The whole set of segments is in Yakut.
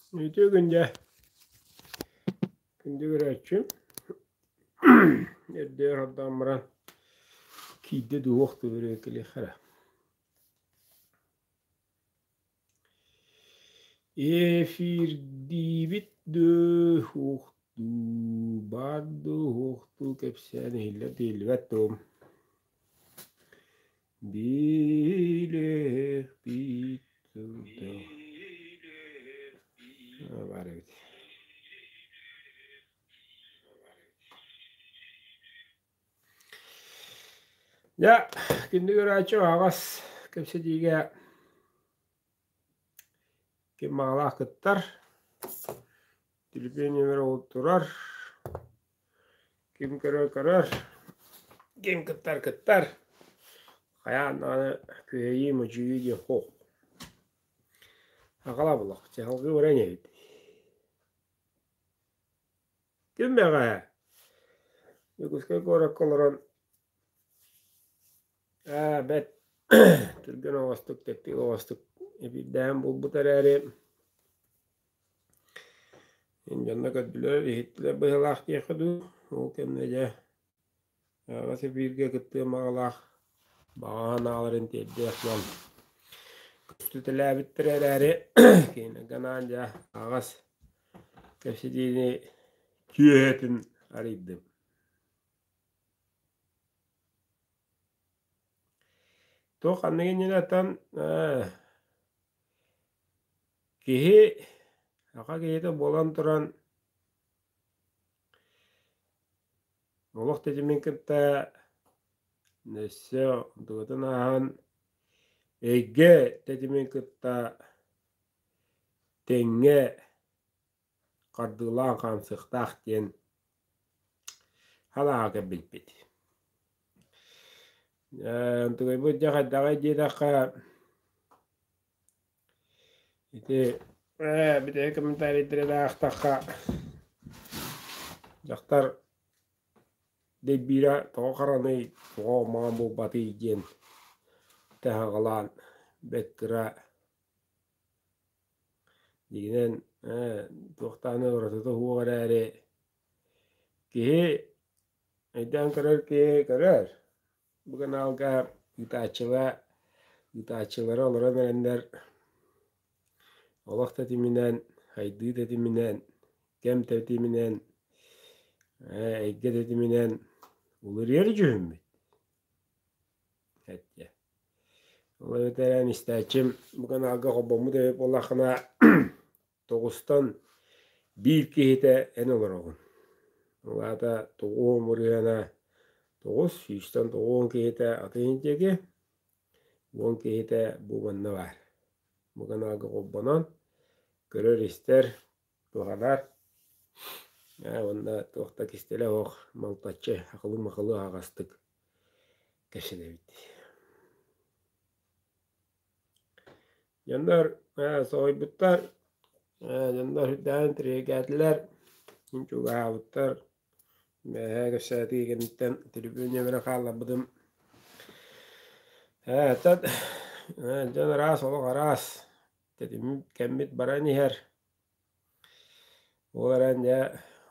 Үтүө күн дьэ, күндү көрөөччүм. Эрдээр ордоон баран киирдэ дуу уох дуу кэлиэххэ эрэ. Эфирдиибит дуу уох дуу баар дуу уох дуу кэпсээн иһиллэр дииллибэт дуу. Билиэхпит баар эбит. Дьэ, күндү көрөөччү аһаҕас кэпсэтиигэ ким баҕалаах кыттар, Түлүпүөн нүөмэрэ ол турар. Ким көрөр көрөр, ким кыттар кыттар. Хайаан даҕаны күһэйии модьуйуу диэн суох. Аҕала булах, чаһылгыы баран иһэбит. Ким бэҕэһээ Дьокуускай куоракка олорон аа бэт түргэн оҕостук, тэттик оҕостук эбиирдээн булбут эрээри Дьонно көрдүлэр, иһиттилэр быһыылаах диэххэ дуу, ол кэннэ дьэ аҕыс бииргэ кыттыам аҕалаах баҕа санааларын тиэрдиэх дьон көстүтэлээбиттэрэ эрээри кинилэргэ анаан дьэ аҕас кэпсэтиини түөһэтин арыйдым. Туох ханнык иннинэ Киһи, саха киһитэ буолан туран олох тэтимин кытта өссө онтукатын ааһан эйгэ тэтимин кытта тэҥҥэ хардыылаан хаамсыахтаах диэн халааҕа кэлбиппит. Онтукайбыт дьэ хайдаҕый диэтэххэ Ити бүтэһик комментарийдары да аахтахха дьахтар дэйбиирэ тоҕо хараный, тоҕо маҥан буолбатый диэн тэһэҕэлээн бэрт кыра дьиҥинэн туох даҕаны уратыта суох эрээри киһи өйдөөн көрөр киһи көрөр. Бу каналга ыытааччылар ыытааччылара олорон эрэннэр олох тэтиминэн, сайдыы тэтиминэн, кэм тэтиминэн, эйгэ тэтиминэн уларыйар дьүһүммүт. Эттэ. Ол эбэтэр истээччим бу каналга холбоммут эбит буоллаххына Тоҕустан биир киһитэ эн олороҕун. Ол аата тоҕуон бырыһыана тоҕус, сүүстэн тоҕуон киһитэ атын диэки, уон киһитэ бу манна баар. Бу каналга холбонон көрөр-истэр, туһанар. Уонна туох да кистэлэ суох малтаччы акылы-махылы аһаҕастык кэпсэнэбит. Дьоннор соһуйбуттар, дьоннор үрдээн тириэргээтилэр, чугаһаабыттар. Бэйэ кэпсээтии кэнниттэн түрүбүөн нүөмэрэ хаалларбытым. Оттон дьон араас, олох араас. Тэтимим кэммит баран иһэр. Ол эрэн дьэ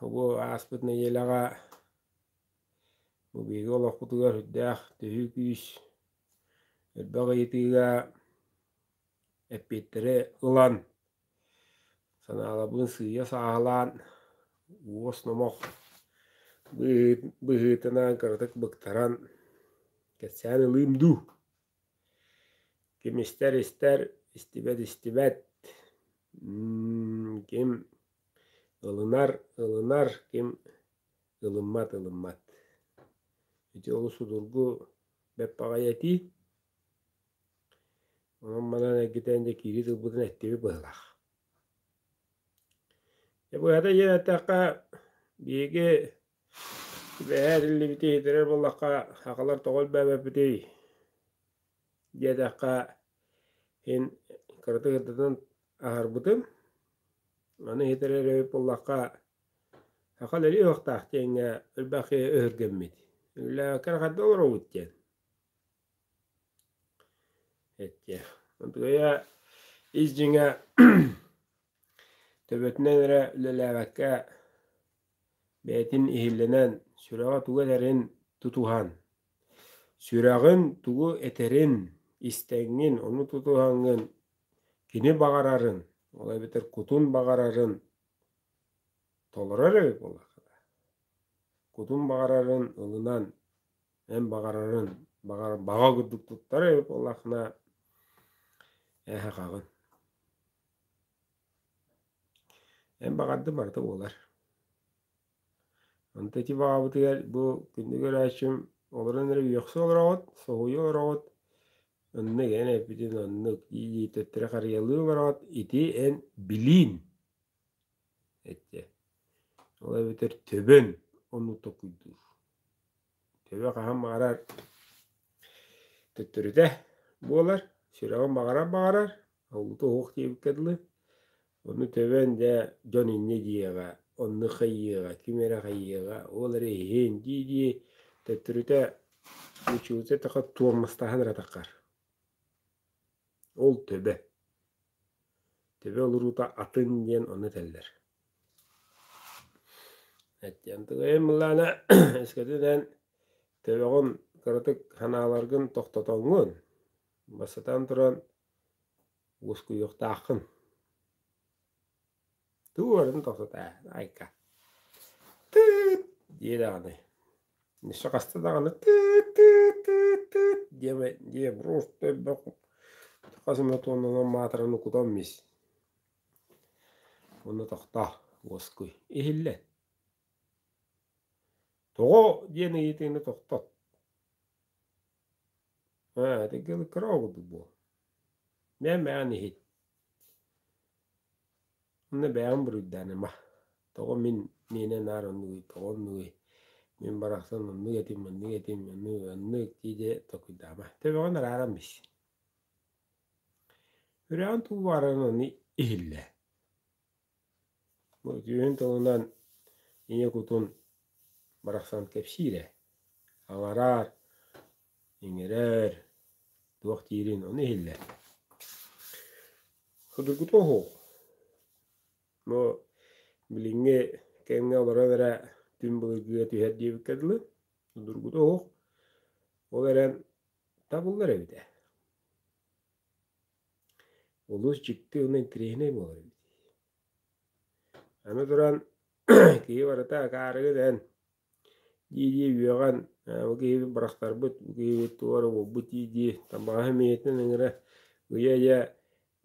бу ааспыт нэдиэлэҕэ бу биһиги олохпутугар сүрдээх төһүү күүс Элбэх ыйытыыга эппиэттэри ылан, санааларбын сыыйа сааһылаан, уос номох быһыытынан кыратык быктаран кэпсээн ылыым дуу. Ким истэр истэр, истибэт истибэт, ким ылынар ылынар, ким ылыммат ылыммат. Ити олус судургу бэрт баҕайы этии. Онон манан эргитэн дьэ киирии тылбытын эттибит быһыылаах. Дьэ быһата диэн эттэххэ, биһиги бэйэ этиллибити иһитирэр буоллахха, сахалар тоҕо элбээбэппитий диэтэххэ, иһин кыратык ырдатан аһарбытым. Аны иһитирэр эбит буоллахха, Саха үлэлии уохтаах диэҥҥэ элбэх киһи өһүргэммит. Үлэлээбэккэ эрэ хайдах олоробут диэн. Эттиэ. Онтугайа ис дьиҥэ Төбөтүнэн эрэ үлэлээбэккэ, бэйэтин иһиллэнэн, сүрэҕэ тугу этэрин тутуһан, сүрэҕин тугу этэрин истэҥҥин, ону тутуһаҥҥын кини баҕарарын, ол эбэтэр кутун баҕарарын толорор эбит буоллаххына, кутун баҕарарын ылынан, эн баҕарарын баҕар баҕа курдук туттар эбит буоллаххына, эһэҕэҕин. Эн баҕардын барыта буолар. Онто ити баҕабытыгар бу күндү көрөөччүм олорон эрэ үөхсэ олороҕут, соһуйа олороҕут, оннук эн эппитин оннук дии-дии төттөрү харыйалыы олороҕут, ити эн билиин эттэ. Ол эбэтэр төбөн оннук толкуйдуур. Төбө хаһан баҕарар төттөрүтэ буолар, сүрэҕин баҕарар баҕарар, Олута уһук диэбиккэ дылы, ону төбөн дьэ дьон инньэ диэҕэ, оннук хайыаҕа, ким эрэ хайыаҕа, ол эрэ иһин дии-дии төттөрүтэ учуутал эттэххэ туормастаһан эрэ таххар. Ол төбө. Төбө олоруута атын диэн ону этэллэр. Эттиэн тыгайым былаана өскөтүнэн төбөҕүн кыратык санааларгын тохтотоҥҥун, бастатан туран уоскуйуохтааххын. Тугу барытын тохтот ээ, айка. Тыыт диэ даҕаны. Өссө хаста даҕаны тыыт-тыыт-тыыт-тыыт диэмэ диэ просто элбэх хас эмэ туоннанан маатыраны кутан мис. Уонна тохтоо, уоскуй. Иһиллэн. Тоҕо диэн ыйытыыны тохтот. Ээ, итинник кыра оҕо буол. Мэ-мээн иһит. Онно бэйэҕин буруйданыма. Тоҕо мин миэнэ наар оннугуй, тоҕо оннугуй, мин барахсан оннук этим, оннук этим, оннук, оннук дии-дии толкуйдаама. Төбөҕүн арааран бис. Үрэҕин тугу баҕарарын ону иһиллээ. Бу үтүөһүн тылынан ийэ кутун барахсан кэпсиирэ. Аҥараар, иҥэрэр, туох диирин ону иһиллэр. Судургута уһук. Бу билиҥҥи кэмҥэ олорон эрэ түҥ былыргыга түһэр диэбиккэ дылы, судургута уһук. Ол эрэн табыллар эбит ээ. Олус дьикти уонна интэриэһинэй буолар эбит. Аны туран киһи барыта акаарыгын эн дии-дии үөҕэн, бу киһибит бырахтарбыт, бу киһибит туох эрэ буолбут дии-дии тамаҕаһы миэтинэн ыҥыра ыйа-ыйа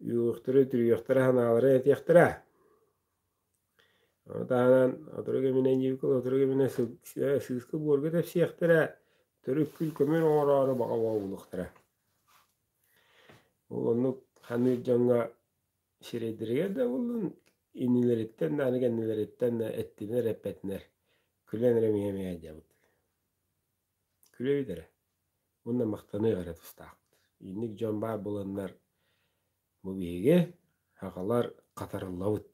үөҕүөхтэрэ, үтүрүйүөхтэрэ, санаалара этиэхтэрэ. Ону таһынан сотору кэминэн диэбиккэ сотору кэминэн сыыска буорга тэпсиэхтэрэ, төрүт күл-көмөр оҥороору баҕа буолуохтара. Ол оннук ханыыр дьоҥҥо сирэйдэригэр да буоллун, иннилэриттэн да, аны кэннилэриттэн да эттинэр, эппэтинэр күлэн эрэ миһэ-миһэ дьабыт. Күлэбит эрэ уонна махтаныах эрэ тустаахпыт. Инник дьон баар буоланнар бу биһиги сахалар хатарыллабыт.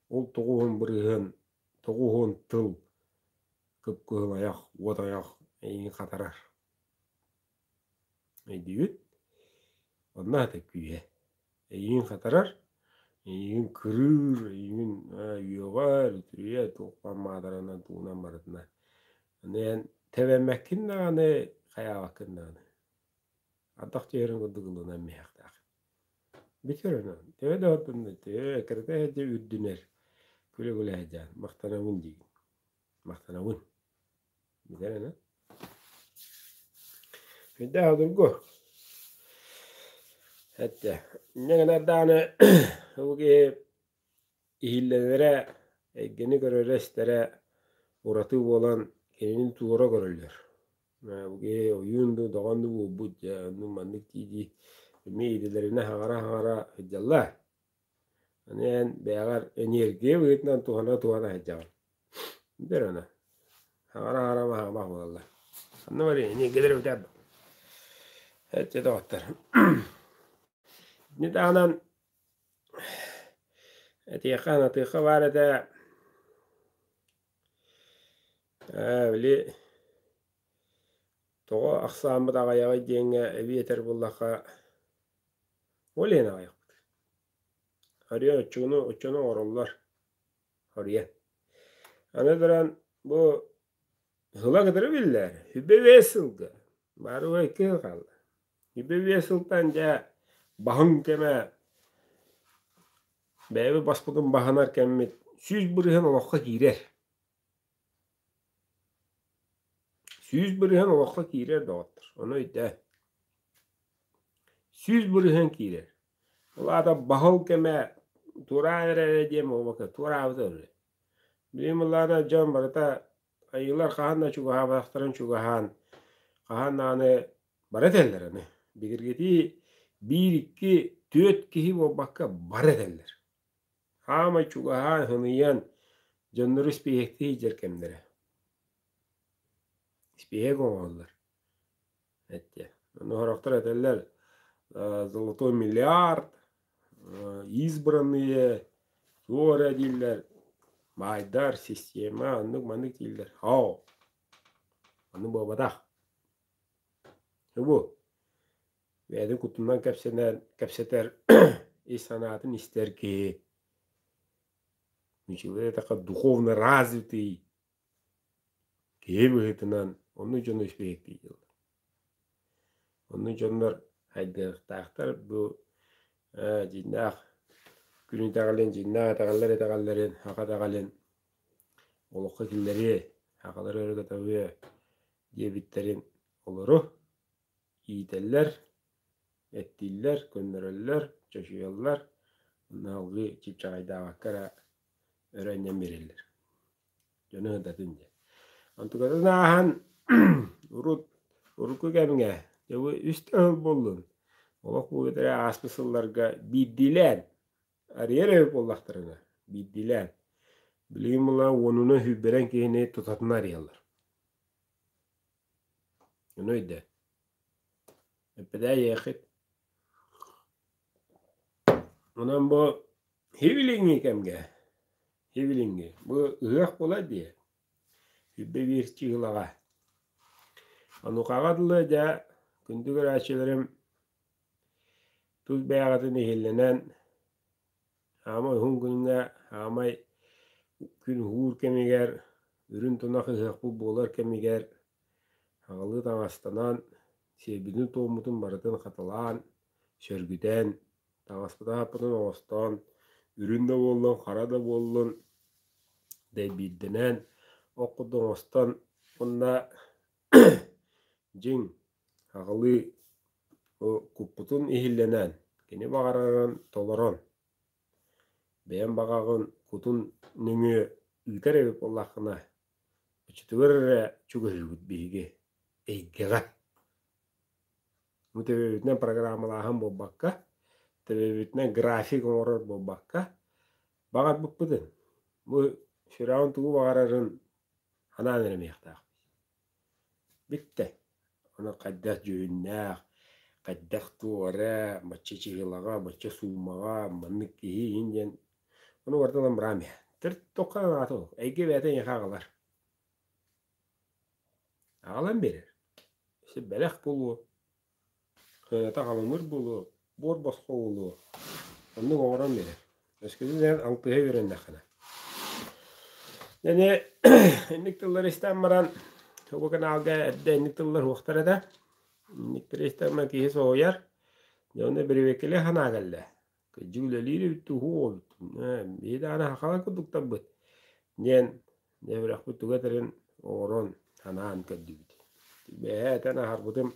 Ол тоҕуһун бырыһыан, тоҕуһун тыл кып-кыһыл айах, уот айах эйигин хатарар. Өйдүүгүт? Онно аата күүһэ. Эйигин хатарар, эйигин кырыыр, эйигин үөҕэр, үтүрүйэр, туохпар маатаранан тугунан барытынан. Аны эн тэбэммэккин даҕаны, хайаабаккын даҕаны. Ардах түһэрин курдук ылынан миһэхтээх. Бүтэр онон. Төһө да оттон төһө кырата сылдьа үрдүнэр күлэ-күлэ сылдьан махтанабын диигин. Махтанабын. Бүтэр аны. Сүрдээх обургу. Эттэ. Инньэ гынар даҕаны ол киһи иһиллэнэрэ, эйгэни көрөрө-истэрэ ураты буолан кинини туора көрөллөр. Бу киһи ойуун дуу, доҕон дуу буолбут дьэ оннук маннык дии-дии эмиэ идэлэринэн хаҥара-хаҥара сылдьаллар. Аны эн бэйэҕэр эниэргийэ быһыытынан туһана-туһана сылдьаҕын. Бүтэр аны. Хаҥара-хаҥара маһаамах буолаллар. Ханна барыай, эниэргиэлэр бүтэр Эччэ доҕоттор. Итини таһынан этиэххэ, анатыахха баар этэ Ээ, били тоҕо ахсааммыт аҕыйаҕый диэҥҥэ эбии этэр буоллахха, ол иһин аҕыйахпыт. Харыйа оччону оччону оҥороллор. Харыйа. Аны туран бу сыла кытары биллэр. Сүбэ биэс сылга. Бары икки сыл хаалла. Сүбэ биэс сылтан дьэ баһын кэмэ бэйэбит баспытын баһынар кэммит 100% олоххо киирэр. 100% олоххо киирэр доҕоттор. Ону өйдөө. 100% киирэр. Ол аата баһыл кэмэ туораан эрэрэ диэн буолбакка туораабыта үһү. Билигин былаана дьон барыта айыылар хаһан да чугаһаабатахтарын чугаһаан, хаһан даҕаны бары этэллэр аны. Бигэргэтии биир, икки, түөрт киһи буолбакка бары этэллэр. Хаамай чугаһаан, сыныйан дьоннору испииһэктии сылдьар кэмнэрэ. Испииһэк оҥоһуллар. Эттэ. Ону сорохтор этэллэр золотой миллиард, избранные, туох эрэ дииллэр, баайдар, система, оннук-маннык дииллэр. Оо, ону буолбатах. Бу бэйэтин кутунан кэпсэнэр, кэпсэтэр ис санаатын истэр киһи ничего этэ духовно развитый Киһи быһыытынан оннук дьону үчүгэйдик дииллэр. Оннук дьоннор хайдыахтаахтар бу дьиҥнээх күн итэҕэлин, дьиҥнээх итэҕэллэр итэҕэллэрин, саха итэҕэлин олоххо киллэриэ, сахалары өрө көтөҕүө диэбиттэрин олору иитэллэр, эттииллэр, көннөрөллөр, чочуйаллар уонна салгыы чыпчаҕайдаабакка эрэ өрө анньан биэрэллэр. Дьону ыһытатын диэн. Онтукатын ааһан урут урукку кэмҥэ дьэ бу үс да сыл буоллун олох бу ааспыт сылларга биирдиилээн арыйар эбит буоллахтарына биирдиилээн билигин була уонунан сүүрбэрэн киһини тутатына арыйаллар. Ону өйдөө. Эппэтээ Онон бу Хивилиҥҥи кэмҥэ, хивилиҥҥи, бу ыһыах буолар дии, 21 чыһылаҕа. Онуохаҕа дылы дьэ күндү көрөөччүлэрим тус бэйэҕитин иһиллэнэн, хаамай уһун күҥҥэ, хаамай күн уһуур кэмигэр, үрүн тунах ыһыахпыт буолар кэмигэр аҕалыы таҥастанан, сиэрбитин-туоммутун барытын хатылаан, сөргүтэн, Таҥаспытын-аһаппытын оҥостон, үрүҥ да буоллун, хара да буоллун, дэйбиирдэнэн, ох курдук оҥостон уонна дьиҥ аҕалыы куппутун иһиллэнэн, кини баҕарарын толорон, бэйэм баҕаҕын кутун нөҥүө ыытар эбит буоллаххына, оччотугар эрэ чугаһыыбыт биһиги эйгэҕэ. Бу төбөбүтүнэн программалааһын буолбакка, төбөбүтүнэн график оҥорор буолбакка, баҕарбыппытын, бу сүрэҕин тугу баҕарарын анаан эрэмиэхтээхпит. Бүттэ. Ону хайдах дьүһүннээх, хайдах туора, бачча чыһылаҕа, бачча суумаҕа, маннык киһи иһин диэн ону барытын ылан бараам иһэ. Төрт туохха анаата ол. Эйгэ бэйэтэ эйиэхэ аҕалар. Аҕалан биэрэр. Өссө бэлэх буолуо, кыаната халымыр буолуо, буор босхо буолуо. Оннук оҥорон биэрэр. Өскөтүн эн алтыһа үөрэннэххинэ. Дьэ инник тыллары истэн баран, бу каналга эрдэ инник тыллар уохтар этэ. Инниктэри истэн баран киһи соһуйар. Дьэ онно бирибиэккэлиэ санаа кэллэ. Кырдьык үлэлиир эбит дуу, эбит. Биһи даҕаны сахалар курдуктарбыт диэн дьэ үрэхпит тугу этэрин оҥорон, санаан көрдүбүт. Бэйэ этэн аһарбытым,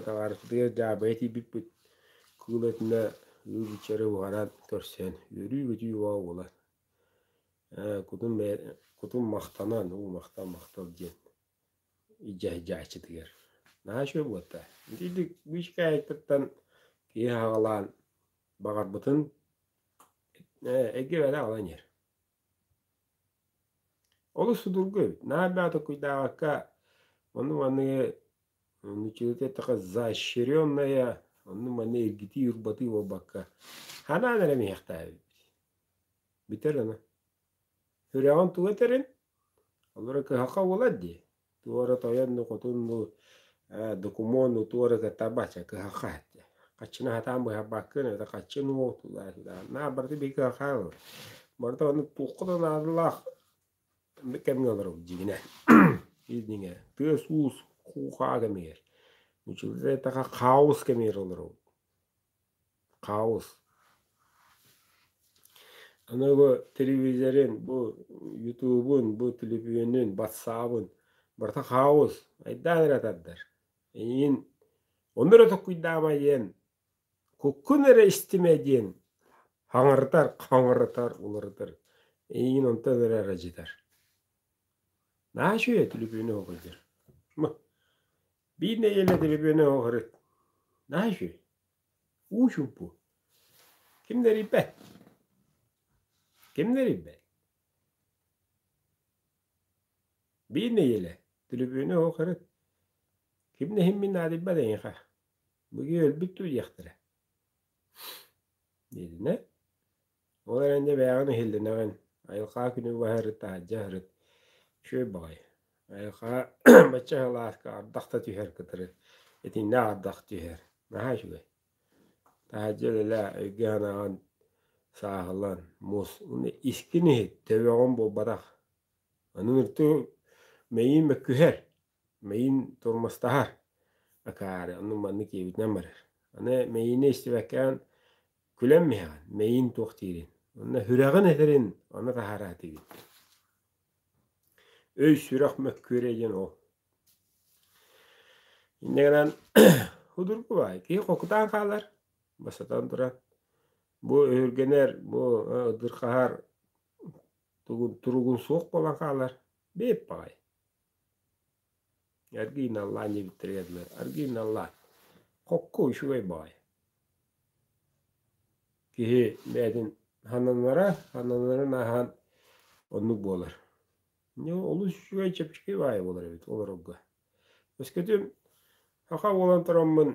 табаарыспытыгар дьаабыйа тиийбиппит, кыыл өтүнэ ыы-быччары буһаран көрсөн, үөрүү-көтүү бөҕө буолан, кутум, кутум махтанан, уу махтал махтал диэн илдьэ-илдьээччитигэр. Наһаа үчүгэй буолта. Итинник быычыкаайыттан киһи аҕалаан баҕарбытын эйгэ бэлэх аҕалан иһэр. Олус судургу эбит. Наһаа элбэҕи толкуйдаабакка ону-маны нууччалыы эттэххэ заощренная онну-маны эргитии-урбатыы буолбакка ханаан эрэ миһэхтээбиппит. Бүтэр аны. Сүрэҕин тугу этэрин, олоро кыһалҕа буолар дии. Туора тойон ну хотун ну докумуон ну туора кытта бачча кыһалҕа этэ. Хаччыны сатаан быһарбаккын, это хаччы нуо туда-сюда. Наа барыта биһиги хаалар. Барыта оннук туохха да наадалаах кэмҥэ олоробут дьиҥинэ. Дьиҥэ тыас-уус хуу-хаа кэмигэр. Училище эттэххэ хаос кэмигэр олоробут. Хаос. Аны бу телевизорын, бу ютубун, бу төлөпүөнүн, батсаабын барыта хаос. Айдаан эрэ тардар. Эйигин ону эрэ толкуйдаама диэн, куккун эрэ истимэ диэн хаҥырытар, хаҥырытар, уларытар. Эйигин онтон эрэ ырадьытар. Наһаа үчүгэй төлөпүөнү оһох Биир нэдиэлэ төлөпүөнү оһох Наһаа үчүгэй. Уу чуумпу. Ким да эрийбэт. Ким да эрийбэт. Биир нэдиэлэ төлөпүөнү оһох ырыт. Ким да иһин мин наадыйбат эйиэхэ. Быгыы өлбүт дуу диэхтэрэ. Диэтинэ. Ол эрэн дьэ бэйэҕин иһиллинэҕин. Айылҕа күнү баһырыт, таһырдьа аһырыт. Үчүгэй баҕайы. Айылҕа бачча сылааска ардах да түһэр кытары. Итиннэ ардах түһэр. Наһаа үчүгэй. Таһырдьа үлэлээ, өйгө-санааҕын сааһылан, муус. Уонна искин иһит, төбөҕүн буолбатах. Аны ырту мэйиин мөккүһэр, мэйиин тормозтаһар акаары, оннук маннык диэбитинэн барар. Аны мэйиини истибэккэҕин күлэн миһэҕин, мэйиин туох диирин, онно сүрэҕин этэрин ону таһаараатыгын. Өй-сүрэх мөккүөрэ диэн ол. Инньэ гынан судургу баай, киһи хокутаан хаалар, бастатан туран, бу өһүргэнэр, бу ыдырхаһар туругун суох буолан хаалар, бэйэп баҕайы. Аргыый наллаан диэбиттэригэр дылы, аргыый наллаан. Хокку үчүгэй баҕайы. Киһи бэйэтин сананара, сананарын ааһан оннук буолар. Олус үчүгэй чэпчэки баайы буолар эбит олорорго. Өскөтүн саха буолан тураммын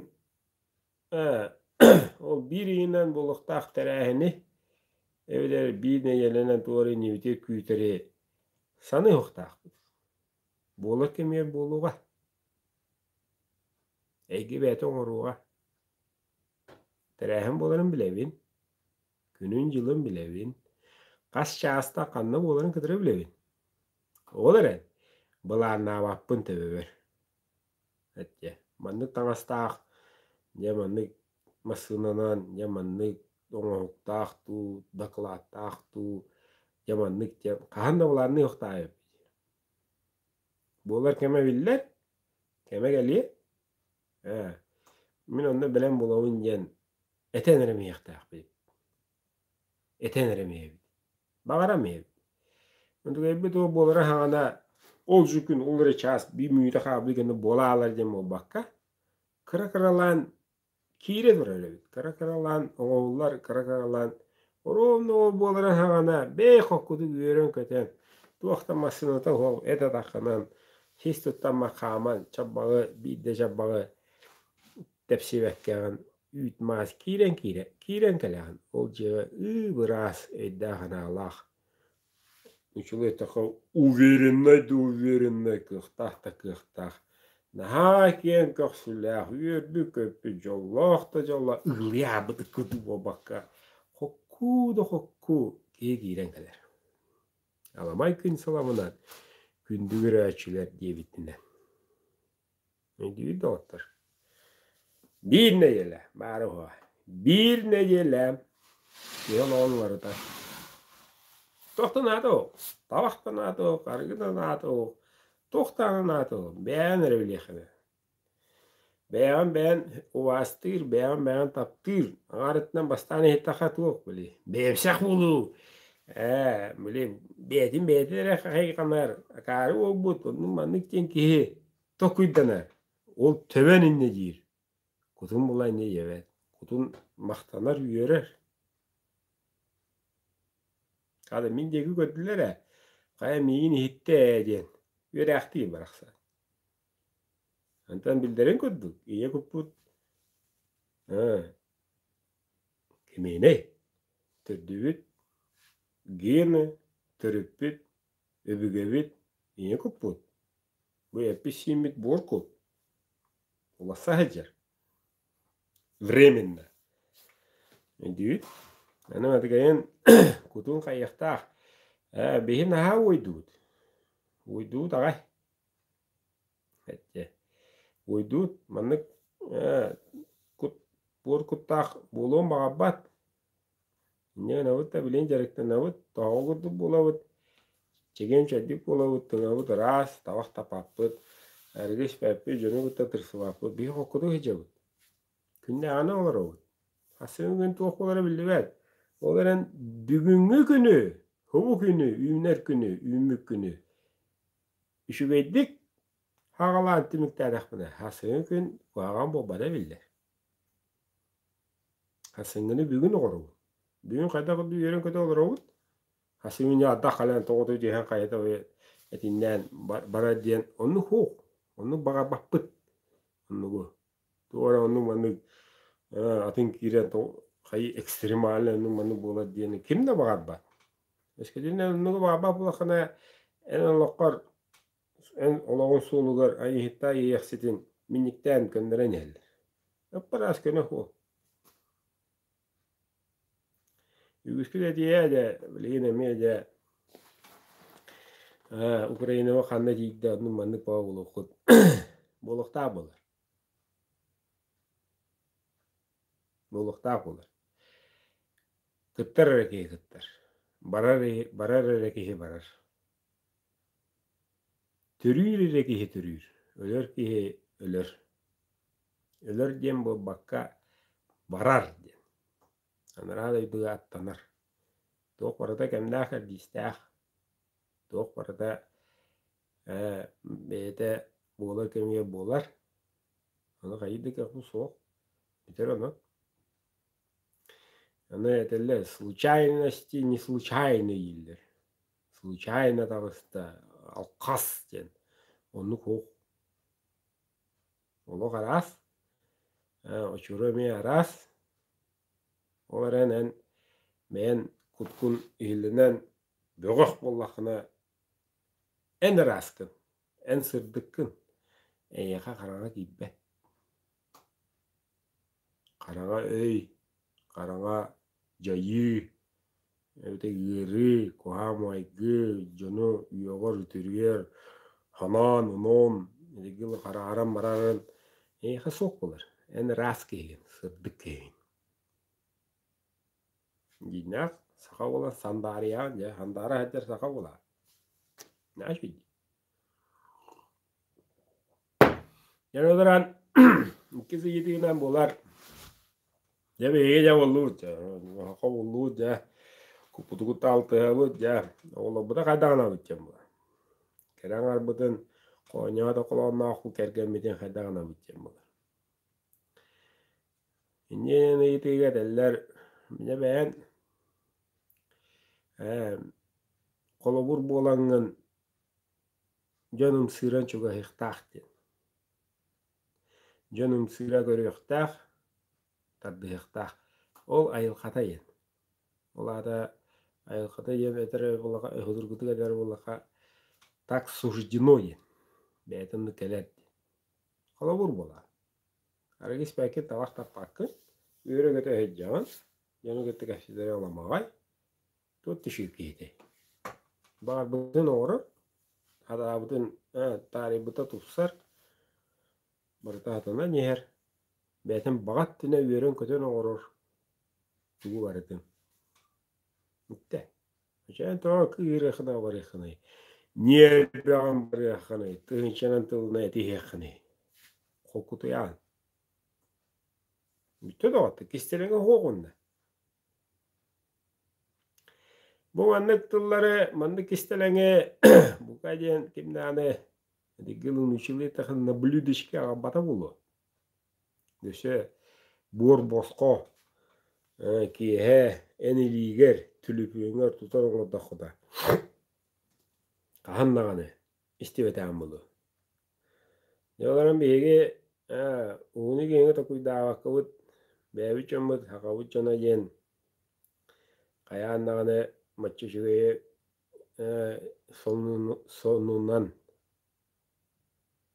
ол биир ыйынан буолуохтаах тэрээһини эбэтэр биир нэдиэлэнэн туора иннибитигэр күүтэри саныахтаахпыт. Буолар кэмигэр буолуоҕа. Эйгэ бэйэтэ оҥоруоҕа. Тэрээһин буоларын билэбин, күнүн-дьылын билэбин, хас чааста ханна буоларын кытары билэбин. Ол эрэн, былааннаабаппын төбөбөр. Эттэ, маннык таҥастаах, дьэ маннык массыынанан, дьэ маннык оҥоһуктаах дуу, дакылааттаах дуу, дьэ маннык диэн хаһан да былаанныах эбиппит. Буолар кэмэ биллэр, кэмэ кэлиэ. Ээ, мин онно бэлэм буолабын диэн этэн эрэ иһиэхтээхпит. Этэн эрэ иһэбит. Баҕарам иһэбит. Онтукайбыт ол буолара хаҕана ол же күн, ол эрэ чаас биир мүнүүтэ хаалбыт гына буола аалар диэн буолбакка, кыра-кыралаан киирэ турар эбит. Кыра-кыралаан оҥоһуллар, кыра-кыралаан оруобуна ол буолара хаҕана бэйэ хоккутук үөрэн-көтөн, туох да массыыната суох эт атаххынан сис туттаммат хааман чаббаҕы биирдэ чаббаҕы тэпсибэккэҕин үүт-маас киирэн киирэ киирэн кэлэҕин. Ол дьиэҕэ ыы-быраас өйдөөх-санаалаах Үчүгэй такой увереннай да увереннай, кыахтаах да кыахтаах, наһаа киэҥ көхсүлээх, үөрбүт-көппүт, дьоллоох да дьоллоох, ыгылыйаабыт ыккытыы буолбакка, хоккуу да хоккуу киһи киирэн кэлэр. Аламай күн сыламынан күндү көрөөччүлэр диэбитинэн. Өйдүүр доҕоттор. Биир нэдиэлэ баара уһуга. Биир нэдиэлэ киһи олоҕун уларытар. Туох да наада ол. Табах да наада ол, арыгы да наада ол, туох даҕаны наада ол. Бэйэҕин эрэ билиэххинэ. Бэйэҕин бэйэн убаастыыр, бэйэҕин бэйэҕин таптыыр. Аҥаарыттан бастаан иһиттэххэ туох били бэйэмсэх буолуу. Ээ, били бэйэтин бэйэтин эрэ хайҕанар, акаары буолбут, оннук маннык диэн киһи Толкуйданар, ол төбөн инньэ диир, кутун була инньэ диэбэт, кутун махтанар, үөрэр. Хата мин диэки көрдүлэр ээ, хайа миигин иһиттэ ээ диэн үөрээхтиир барахсан. Онтон билдэрин курдук, ийэ куппут ээ, кимиэнэй, төрдүбүт, гены, төрүппүт, өбүгэбит, ийэ куппут. Бу эппит-сииммит буор кут, уласса сылдьар. Временно. Өйдүүт. Аны матыгайын кутун хайыахтаах. Биһи наһаа уойдубут. Уойдубут аҕай. Эттэ. Уойдуут маннык кут буор куттаах буолуон баҕарбат. Инньэ гынабыт да билигин дьарыктанабыт, тоҕо курдук буолабыт, чэгиэн-чэбдик буолабыт, тыҥабыт ыраас, табах таппаппыт, арыгы испэппит, дьону кытта тырсыбаппыт, биһи холкутук сылдьабыт. Күннээҕинэн олоробут. Сарсыҥҥы күн туох буолара биллибэт. Ол эрэн бүгүҥҥү күнү, һубу күнү, үүнэр күнү, үүммүт күнү үчүгэйдик хаҕалаан түмүктээтэхпинэ, сарсыҥҥы күн куһаҕан буолбата биллэр. Сарсыҥҥыны бүгүн оҥоробут. Бүгүн хайдах курдук үөрэн-көтө олоробут. Сарсыҥҥы ардах халыан тоҕото түһэн хайата этиннээн барар диэн оннук суох. Оннук баҕарбаппыт. Оннугу. Туох эрэ оннук маннык атын киирэн хайы экстремальный оннук маннык буолар диэни ким да баҕарбат. Өскөтүн оннугу баҕарбат буоллаххына эн олоххор эн олоҕун суолугар айыһыттаах иэйэхситин минньиктээн көннөрөн иһэллэр. Ыппараас көнө суол. Үгүскүт этиэ дьэ, билигин эмиэ дьэ Украинаҕа ханна тиийдэ оннук маннык баҕа буолуоххут буолуохтаах буолар. Буолуохтаах буолар. Кыттар эрэ киһи кыттар. Барар, барар эрэ киһи барар. Төрүүр эрэ киһи төрүүр, өлөр киһи өлөр. Өлөр диэн буолбакка, барар диэн. Анараа дойдуга аттанар. Туох барыта кэмнээх-кэрдиистээх, туох барыта бэйэтэ буолар кэмигэр буолар. Ону хайыы да кыахпыт суох. Бүтэр онон. Аны этэллэр случайности не случайны дииллэр. Случайно таҕыста, алхас диэн. Оннук суох. Олох араас, очура эмиэ араас. Ол эрэн эн бэйэн куткун иһиллэнэн бөҕөх буоллаххына эн ырааскын, эн сырдыккын, эйиэхэ хараҥа киирбэт. Хараҥа өй, хараҥа дьайыы, эбэтэр ыарыы, куһаҕан майгы дьону үөҕэр, үтүрүйэр, ханаан-оноон, итигил харааран барарын эйиэхэ суох буолар. Эн ыраас киһигин, сырдык киһигин. Дьиҥнээх саха буолан сандаарыйаҕын дьэ, сандаара сылдьар саха буолаҕын. Наһаа үчүгэй дии. Дьэ олорон иккис ыйытыынан буолар. Дьэ биһиги дьэ буоллубут дьэ, саха буоллубут дьэ, куппутугут алтыһабыт дьэ, оҕолорбута хайдах гынабыт диэн буолар. Кэрэ аҥарбытын хоонньоһо да холоонноохпут кэргэммитин хайдах гынабыт диэн буолар. Инньэ диэн ыйытыыга этэллэр, дьэ бэйэн холобур буолаҥҥын дьон ымсыыран чугаһыахтаах диэн. Дьон ымсыыра көрүөхтээх, тардыһыахтаах. Ол айылҕата диэн. Ол аата айылҕата диэн этэр буоллахха, судургутук этэр буоллахха, так суждено диэн. Бэйэтэ оннук кэлэр диэн. Холобур буолар. Арыгы испэккин, табах таппаккын, үөрэ-көтө сылдьаҕын, дьону кытта кэпсэтэрэ аламаҕай, туох да үчүгэй киһитэй. Баҕарбытын оҥорор, сатаабытын таарыйбыта тупсар, барыта сатанан иһэр, бэйэтин баҕа өттүнэ үөрэн-көтөн оҥорор тугу барытын. Бүттэ. Чээн тоҕо кыыһырыаххына барыаххыный, ньиэрбэҕин барыаххыный, тыһыынчанан тылынан этиһиэххиний. Холкутуйаҕын. Бүттэ доҕоттор, кистэлэҥэ суох уонна. Бу маннык тыллары, маннык кистэлэҥи бука диэн ким даҕаны на блюдечке аҕалбата буолуо. Өссө буор босхо киэһэ эн илиигэр, түлүпүөҥҥэр тутар оҥордоххуна хаһан даҕаны истибэтэҕим буолуо. Дьэ олорон биһиги уһуну-киэҥи толкуйдаабаккабыт, бэйэбит дьоммут, сахабыт дьоно диэн хайаан даҕаны мачча үчүгэйи сонунан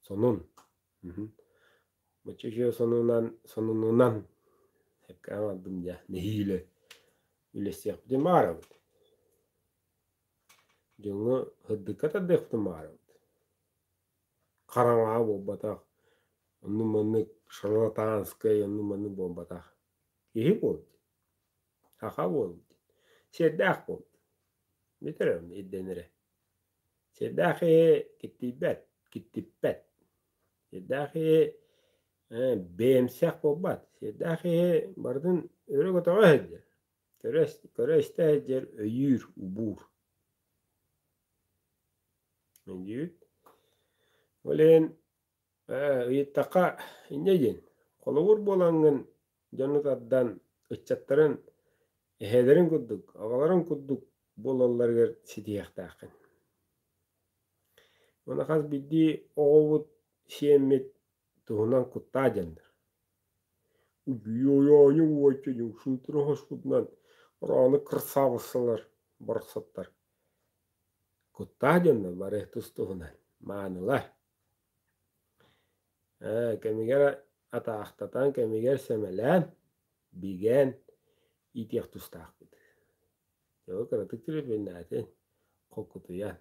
сонун мачча үчүгэй сонунан сонунунан. Сөпкө аҥардым дьэ, нэһиилэ үлэстиэхпитин баҕарабыт. Дьоҥҥо сырдыкка тардыахпытын баҕарабыт. Хараҥаҕа буолбатах, оннук-маннык шарлатанскай оннук-маннык буолбатах. Киһи буол, саха буол, сиэрдээх буол. Бүтэр ирдэнэрэ. Сиэрдээх киһи киттийбэт, киттиппэт. Сиэрдээх киһи бэйэмсэх буолбат. Сиэрдээх киһи барытын өрө көтөҕө сылдьар. Көрө-истэ сылдьар, өйүүр, убуур. Өйдүүр. Ол иһин ыйыттахха инньэ диэн, холобур буолаҥҥын дьону тардан ыччаттарын эһээлэрин курдук, аҕаларын курдук буолалларыгар ситиһиэхтээххин. Уонна хас биирдии оҕобут, сиэммит туһунан куттаа дьоннор. Уйуойаайы уоччу шутур хоспутунан рааны кырсаабыссалар барахсаттар. Куттаа дьоннор бары тус-туһунан маанылар. Кэмигэр атаахтатан, кэмигэр сэмэлээн, бигээн иитиэх тустаахпыт. Дьэ, кыратык төлөпүөннээтин, холкутуйан.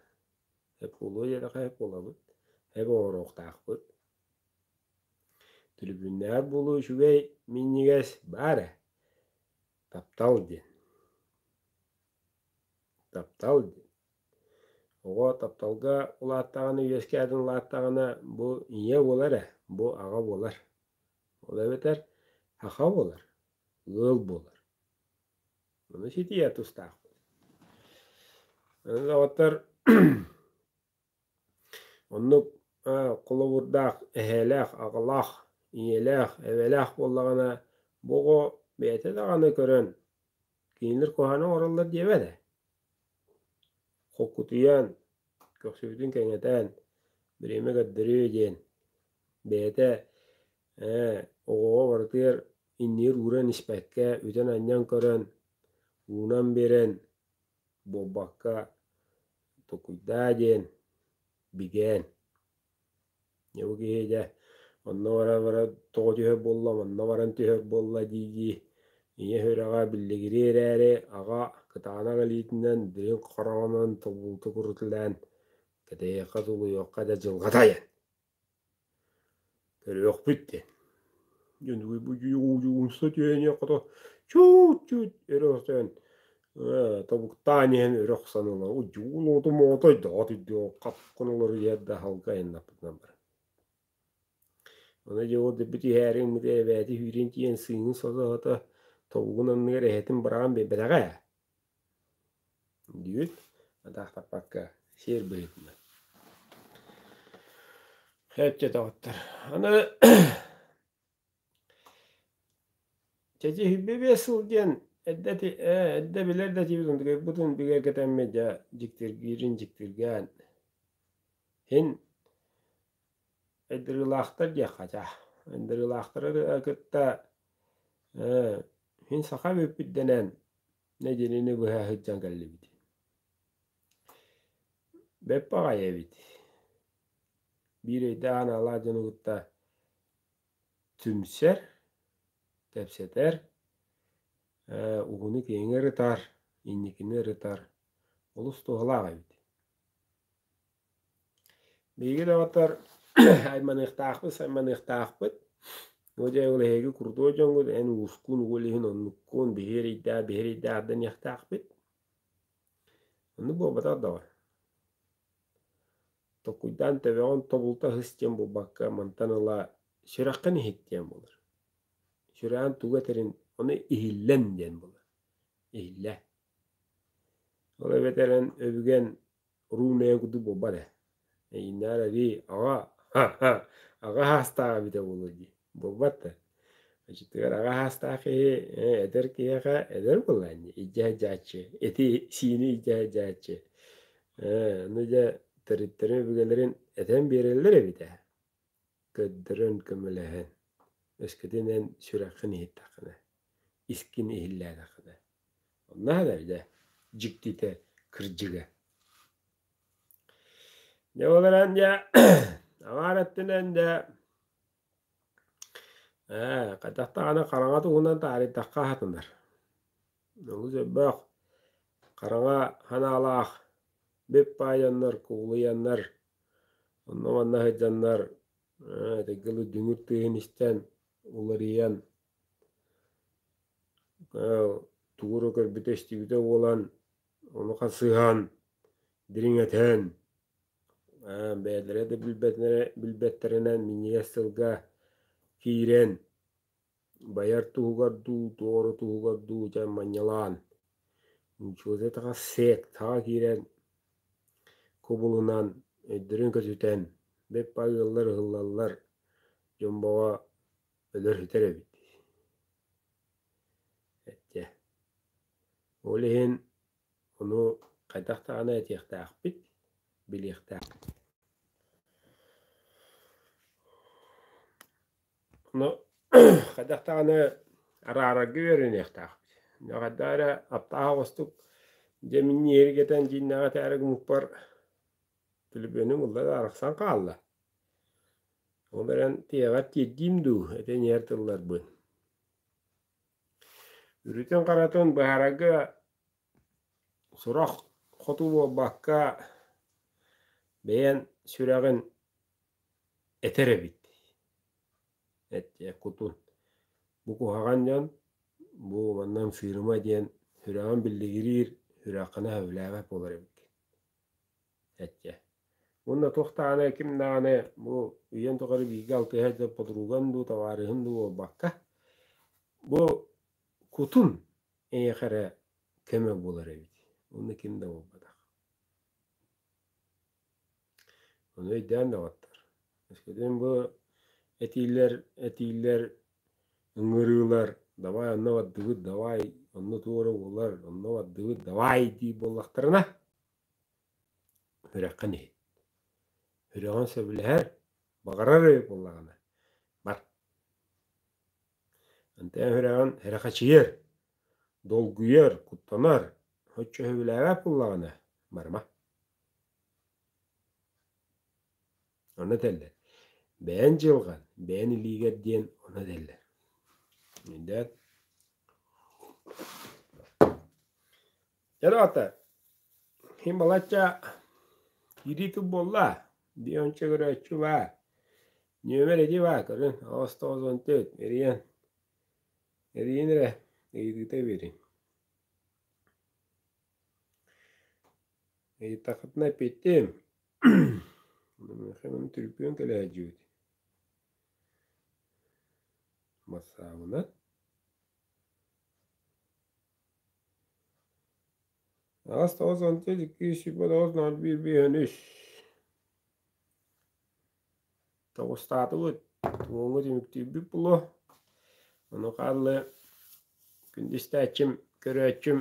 Сөп буолуо диэтэххэ сөп буолабыт, сөп оҥоруохтаахпыт. Түрүбүннээх буолуу үчүгэй, минньигэс баар ээ. Таптал диэн. Таптал диэн. Оҕо тапталга улааттаҕына, үөскээтин улааттаҕына, бу ийэ буолар ээ, бу аҕа буолар. Ол эбэтэр саха буолар, ыал буолар. Ону ситиһэ тустаахпыт. Доҕоттор, оннук холобурдаах эһээлээх, аҕалаах, ийэлээх, эбэлээх буоллаҕына, бу оҕо бэйэтэ даҕаны көрөн, кинилэр куһаҕаны оҥороллор диэбэт ээ. Холкутуйан, көхсүбүтүн кэҥэтэн, бириэмэ көрдөрүө диэн бэйэтэ оҕоҕо барытыгар иннигэр ууран испэккэ, үтэн-анньан көрөн, уунан биэрэн буолбакка толкуйдаа диэн бигээн. Дьэ бу киһи дьэ онно бара-бара тоҕо түһэр буолла, манна баран түһэр буолла дии-дии ийэ сүрэҕэ биллигириэ эрээри, аҕа кытаанах илиитинэн дириҥ хараҕынан тобулута курутулаан кэтэһиэххэ тулуйуохха да дьылҕата айан. Көрүөхпүт диэн. Умса түһэн хото чуут-чуут өрө охсон тобуктаан иһэн өрө охсон ылан удьуун уоту моотой доҕот үрдүө хапкын олору иһэр да аһылга айаннаппытынан барар. Ону дьэ ол дэбит иһээри ыммыт эбээти сүүрэн тиийэн сыыҥын сото-сото тобугун анныгар эһэтин быраҕан биэрбэтэҕэ ээ. Диэбит, атаахтаппакка сиэр быһыытынан. Сөп доҕоттор. Аны чэчи 25 сыл диэн эрдэ эрдэ билэр да этибит онтукайбытын бигэргэтэммит дьэ дьиктиргиирин дьиктиргээн һин айдарыылаахтар диэххэ чаа айдарыылаахтары кытта мин саха эбиппит дэнэн нэдиэлэни быһа сылдьан кэллибит. Бэрт баҕайы эбит. Биир өйдөөх-санаалаах дьону кытта түмсэр, кэпсэтэр, уһуну-киэҥи ырытар, инникини ырытар олус туһалаах эбит. Биһиги доҕоттор айманыахтаахпыт, сайманыахтаахпыт. Ол дьэ ол эһиги курдуо дьоҥҥут эн уускун, уол иһин оннуккун, биһи эрэйдээх, биһи эрэйдээх дэниэхтээхпит. Оннук буолбатах доҕор. Толкуйдаан төбөҕүн тобулта сыс диэн буолбакка, мантан ыла сүрэххин иһит диэн буолар. Сүрэҕин тугу этэрин ону иһиллэн диэн буолар. Иһиллэ. Ол эбэтэр эн өбүгэн Румия курдук буолбат ээ. Эйииннээх эбии аҕа аҕа саастаах эбитэ буолуо дии. Буолбат да. Оччотугар аҕа саастаах киһи эдэр киһиэхэ эдэр буоллаҕа ини илдьэ сылдьааччы, эти-сиини илдьэ сылдьааччы. Ону дьэ төрүттэрин өбүгэлэрин этэн биэрэллэр эбит ээ. Көрдөрөн көмөлөһөн. Өскөтүн эн сүрэххин иһиттэххинэ, искин иһиллээтэххинэ. Онно дьэ дьиктитэ, кырдьыга. Дьэ ол эрэн дьэ аҥаар өттүнэн дьэ Ээ, хайдах даҕаны хараҥа туһунан таарыйдахха сатанар. Олус элбэх хараҥа санаалаах бүп баайаннар, кубулуйаннар, онно-манна сылдьаннар, ээ, этэргэ дүҥүр тыаһын истэн, уларыйан, тугу эрэ көрбүтэ-истибитэ буолан, ону хасыһан, дириҥэтэн, бэйэлэрэ да билбэттэринэн минньигэс сылга киирэн байар туһугар дуу, туору туһугар дуу дьэ манньалаан ничего сектаҕа киирэн кубулунан өйдөрүн көтүтэн бэп ыаллар ыһыллаллар дьон бөҕө өлөр-сүтэр эбит. Эттэ. Ол иһин ону хайдах даҕаны этиэхтээхпит, билиэхтээхпит. Ону хайдах даҕаны араарарга үөрэниэхтээхпит. Хайдах эрэ аптаах оҕустук дьэ минньиэргэтэн дьиҥнээх этээри гыммыппар түлүпүөнүм ылла да арахсан хаалла. Ол эрэн тиһэҕэр тиэрдиим дуу, этэн иһэр тылларбын. Үрүтүн-харатын быһаарарга сурах хоту буолбакка, бэйэн сүрэҕин этэр эбит. Эт кутун. Бу куһаҕан дьон, бу манна ымсыырыма диэн сүрэҕин биллигириир, сүрэххинэ сөбүлээбэт буолар эбиккин. Эттэ. Уонна туох даҕаны ким даҕаны бу үйэн тухары бииргэ алтыһа сылдьар подруган дуу, табаарыһын дуу буолбакка, бу кутун эйиэхэ эрэ көмө буолар эбит. Уонна ким да буолбатах. Ону өйдөөн доҕоттор. Өскөтүн бу этиилэр, этиилэр, ыҥырыылар давай онно бардыбыт, давай онно туора буолар, онно бардыбыт, давай диир буоллахтарына, Үрэххин иһит. Үрэҕин сөбүлэһэр, баҕарар эбит буоллаҕына, бар. Антон үрэҕин эрэхэчийэр, долгуйар, куттанар, оччо сөбүлээбэт буоллаҕына, барыма. Ону этэллэр. Бэйэн дьылҕан, бэйэн илиигэр диэн ону этэллэр. Өйдөөн. Дьэ, аата, Ким балачча киирии тыл буолла, биир көрөөччү баар. Нүөмэр ити баар, көрүҥ, 994, эрийэн, эрийин эрэ, ыйытыыта биэриҥ. Ыйыттаххытына эппиэттиэм. Миэхэ түрпүөн кэлэ сылдьыбыт. Бассаабынан. 8 9 14 229 01 53 Тоҕустаатыбыт, уоҥҥа түмүктүүрбүт буолуо. Ону хаалла күндү истээччим, көрөөччүм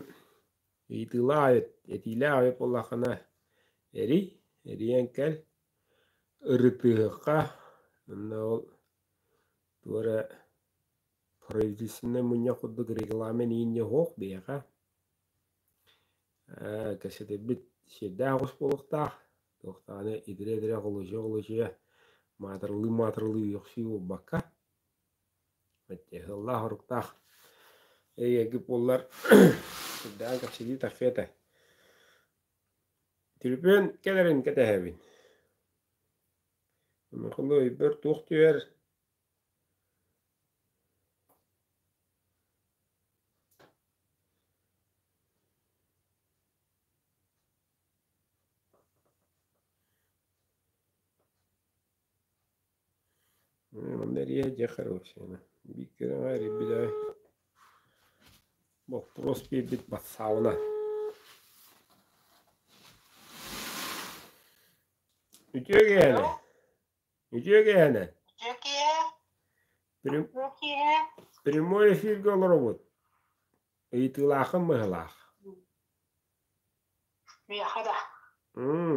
ыйытыылаах эбит, этиилээх эбит буоллаххына эрий, эрийэн кэл, ырытыһыахха, онно ол туох эрэ правительственнай мунньах курдук регламент иинньэ суох биһиэхэ. Ээ, кэпсэтэрбит сиэрдээх оҕус буолуохтаах, туох даҕаны итирэ-итирэ холуочуйа-холуочуйа, маатырылыы-маатырылыы үөхсүү буолбакка, ыаллаах-оруктаах эйэргит буоллар сүрдээҕин кэпсэтии тахсыа этэ. Түлүпүөн кэлэрин кэтэһэбин. Онуоха өйбөр туох түһэр Манна эрийэ дьэ хорошая. Биир кэрэҕэ эрийбит аҕай. Боппуруос биэрбит батсаабына. Үтүө киэһэ. Үтүө киэһэнэн. Үтүө киэһэ. Үтүө киэһэ. Прямой эфиргэ олоробут. Ыйытыылааххын быһалаах. Миэхэ да.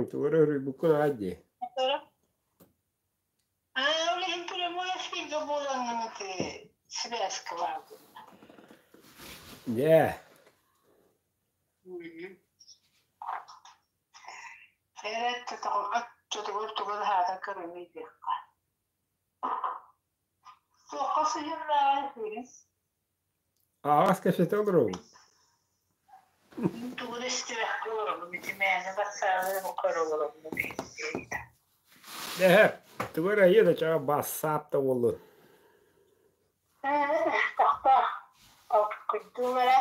Тугу эрэ ыруйбуккун аат дии. Аа, ол иһин прямой эфиргэ буолаҥҥын ити связка баардын. Дьэ. Оччотугар тугу аһаата көрүҥүй диэххэ. Туохха сыһыаннааҕый кыыс? Аҕас кэпсэтэ олоробут. Мин тугу да истибэккэ олоробун, ити мээнэ батсаабы көрө олоробун. Эһэ, тугу эрэ айыы да чаҕа бассаап да буоллун. Тохтоо, толкуйдуум эрэ.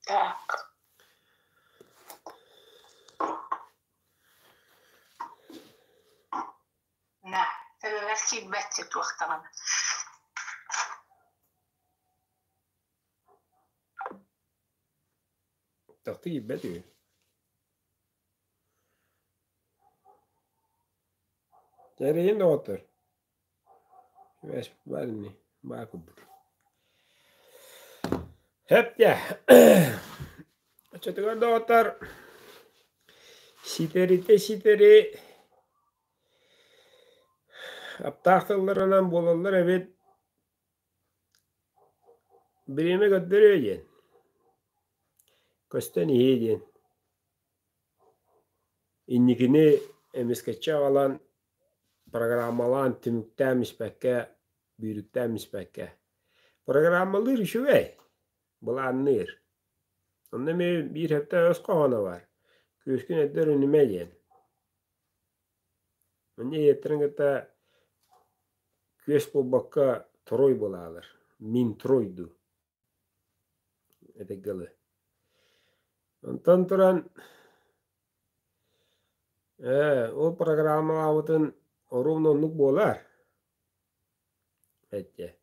Так. На, төбөбөр киирбэччи туох даҕаны. Тохтуу киирбэт үһү. Эрэйин доҕоттор. Баар ини, баар курдук. Хэп-дьэ. Оччотугар доҕоттор ситэритэ ситэри аптаах тылларынан буолаллар эбит. Бириэмэ көрдөрүө диэн. Көстөн иһиэ диэн. Инникини эмискэччи аҕалан программалаан түмүктээн испэккэ, бүүрүктээн испэккэ. Программалыыр үчүгэй, былаанныыр. Онно эмиэ биир сөптөөх өс хоһооно баар. Күөскүн эрдэ өрүнүмэ диэн. Манна ийэттэрин кытта күөс буолбакка трой буолаалар. Мин трой дуу этэргэ дылы. Онтон туран ол программалаабытын оруобуна оннук буолар эттэ.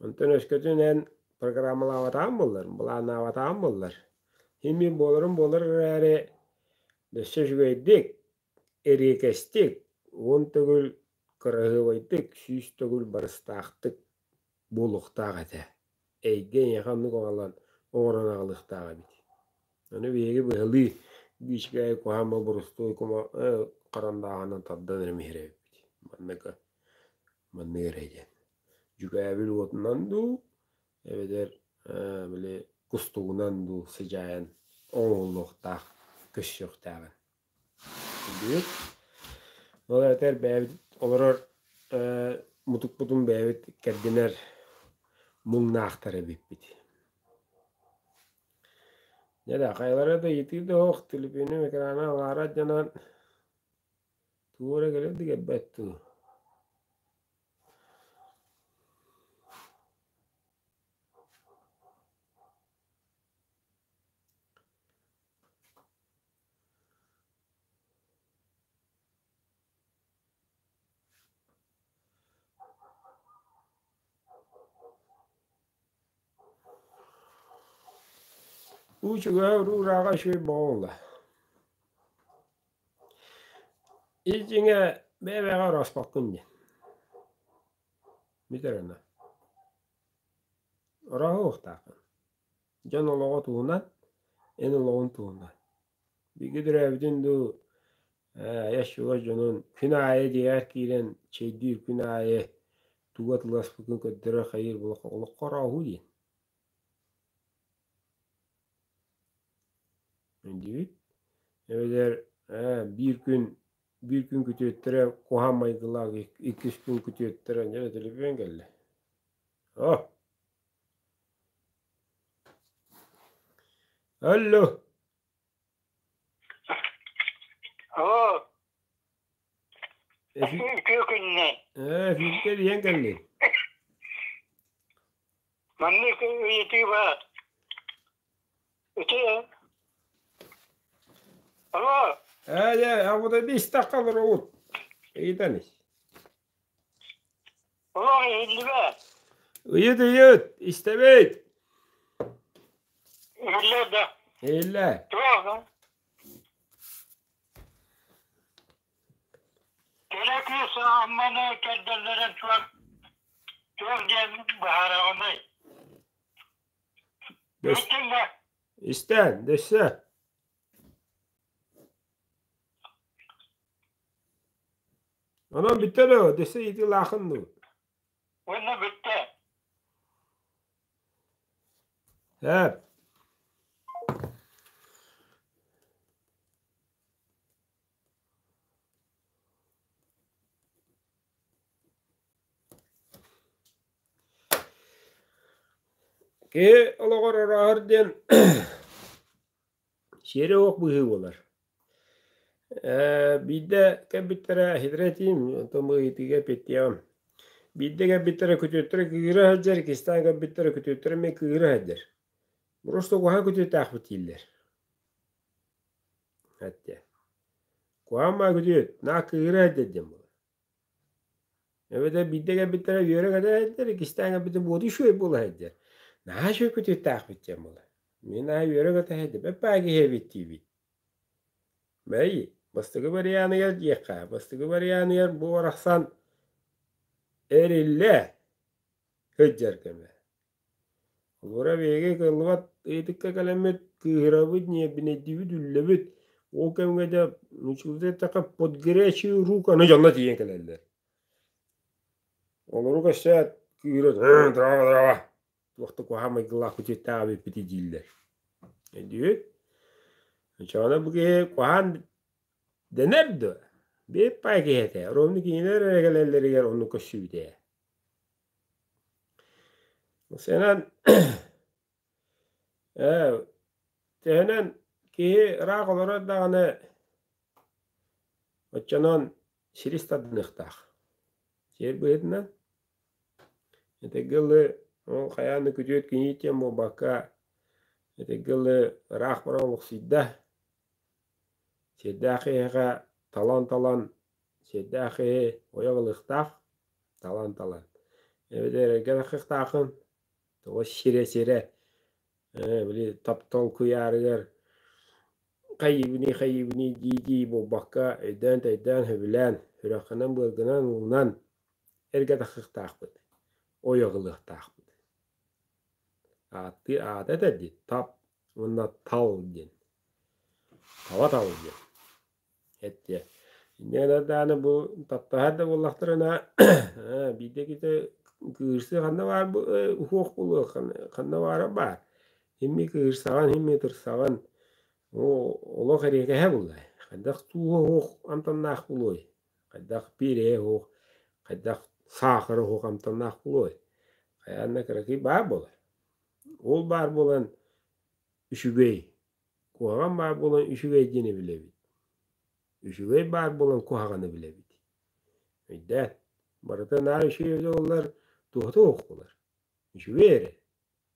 Онтон өскөтүн эн программалаабатаҕын буоллар, былааннаабатаҕын буоллар, син-биир буоларын буолар эрээри, өссө үчүгэйдик, эриэкэстик, 10 төгүл кыраһыабайдык, 100 төгүл барыстаахтык буолуохтаах этэ. Эйгэ эйиэхэ оннук аҕалан оҥорон аҕалыахтаах эбит. Аны биһиги быһалыы биичкэ куһаан боростуой харандааһынан тардан эрэ миһирэбиппит. Маннык маннык эрэ диэн. Дьүкээбил уотунан дуу, эбэтэр били кустугунан дуу сыдьаайан оҥоһуллуохтаах, көссүөхтээҕин. Өйдүүр. Ол эбэтэр бэйэбит олорор мутукпутун бэйэбит кэрдинэр муҥнаахтар эбиппит. Дьэ да, хайалара да ыйытыы да суох, төлөпүөнүм экрана аҥаара алдьанан тугу эрэ кэлэр да кэлбэт дуу. Уу чугаһа уруу-урааҕа үчүгэй буолла. Ис дьиҥэ бэйэ-бэйэҕэ орооспоккун диэн. Бүтэр онно. Орооһуохтааххын. Дьон олоҕо туһунан, эн олоҕун туһунан. Бииргэ төрөөбүтүн дуу, айас чугас дьонун күн аайы дьиэҕэр киирэн чэйдиир күн аайы тугу атыыласпыккын көрдөрөр хайыыр буоллахха олоххо орооһуу диэн. Өйдүүбүт? Эбэтэр биир күн күтүөттэрэ куһаҕан майгылаах, иккис күн күтүөттэрэ дьэ төлөпүөн кэллэ. О! Алло! Оо, үтүө күннэн. Эфиргэ диэн кэллиҥ. Маннык ыйытыы баар. Ити Алло. Ээ, абыда бистахха олоробут. Ыйытан ис. Олох иһиллибэт. Ыйыт, ыйыт, истэбит. Иһиллэр да. Иһиллэр. Туох? Кэрэ кыыс Амманы көрдөллөрүн туох туох диэн быһаараҕыный? Иһиттиҥ да? Истэн, дөссө. Онон бүттэ дуо? Дөссө ыйытыылааххын дуу? Уонна бүттэ. Сөп. Киһи олоҕор орооһор диэн сиэрэ суох быһыы буолар. Биирдэ кэлбиттэрэ хитирэ этиим, онтон бу ыйытыыга эппиэттиэҕим. Биирдэ кэлбиттэрэ күтүөттэрэ кыыһыра сылдьар, иккистээн кэлбиттэрэ күтүөттэрэ эмиэ кыыһыра сылдьар. Просто куһаҕан күтүөттээхпит дииллэр. Эттэ. Куһаҕан баа күтүөт, наа кыыһыра сылдьар диэн буолар. Эбэтэр биирдэ кэлбиттэрэ үөрэ көтө сылдьар, иккистээн кэлбитэ буоту үчүгэй буола сылдьар. Наһаа үчүгэй күтүөттээхпит диэн буолар. Мин наһаа үөрэ көтө сылдьар, бэппаа киһи эбит диибит. Бэй, бастакы барыйааныгар диэххэ, бастакы барыйааныгар бу барахсан эриллэ сылдьар кэмэ. Холобура, биһиги кыаллыбат ыйытыкка кэлэммит кыыһырабыт, ньиэрбинэйдиибит, үллэбит. Ол кэмҥэ дьэ, нууччалыы эттэххэ, под горячую руку аны дьонно тиийэн кэлэллэр. Олору көрсөөт, кыыһыран «Ээ, здраво, здраво, туох да куһаҕан майгылаах күтүөттээх эбиппитий» дииллэр. Өйдүүгүт? Оччоҕуна бу киһи куһаҕан дэнэр дуо? Биир паай киһи этэ. Ровно кинилэр эрэ кэлэллэригэр оннук көрсүбүтэ. Сэнэн төһөнөн киһи ыраах олорор даҕаны оччонон сирис тардыныахтаах. Сиэр быһыытынан этэргэ дылы ол хайаан да күтүөт киниит диэн буолбакка этэргэ дылы ыраах баран олохсуйда. Сиэрдээх киһиэхэ талан-талан сиэрдээх киһи ойох ылыахтаах талан-талан. Эбэтэр эргэ тахсыахтааххын, тоҕо сирэ-сирэ били таптал куйаарыгар хайыыбыный хайыыбыный дии-дии буолбакка өйдөөн-төйдөөн сөбүлээн, сүрэххинэн-быаргынан уунан эргэ тахсыахтаахпыт, ойох ылыахтаахпыт. Ааттыы аата этэр дии, тап уонна тал диэн. Таба тал диэн. Эттиэ. Инньэ гынан даҕаны бу таптаһар да буоллахтарына биирдэ киһитэ кыырсыы ханна баар уһуох буолуо ханна баара баар. Һимми кыырсаҕын, һимми ытырсаҕын олох эриэкэһэ буолла. Хайдах тууһа уһуох амтаннаах буолуой? Хайдах пиэрэ уһуох, хайдах саахара уһуох амтаннаах буолуой? Хайаан да кыракый баар буолар. Ол баар буолан үчүгэй Куһаҕан баар буолан үчүгэй диэни билэбит. Үчүгэй баар буолан куһаҕаны билэбит. Өйдөөн, барыта наар үчүгэй эбитэ буоллар, туһата суох буолар. Үчүгэй эрэ,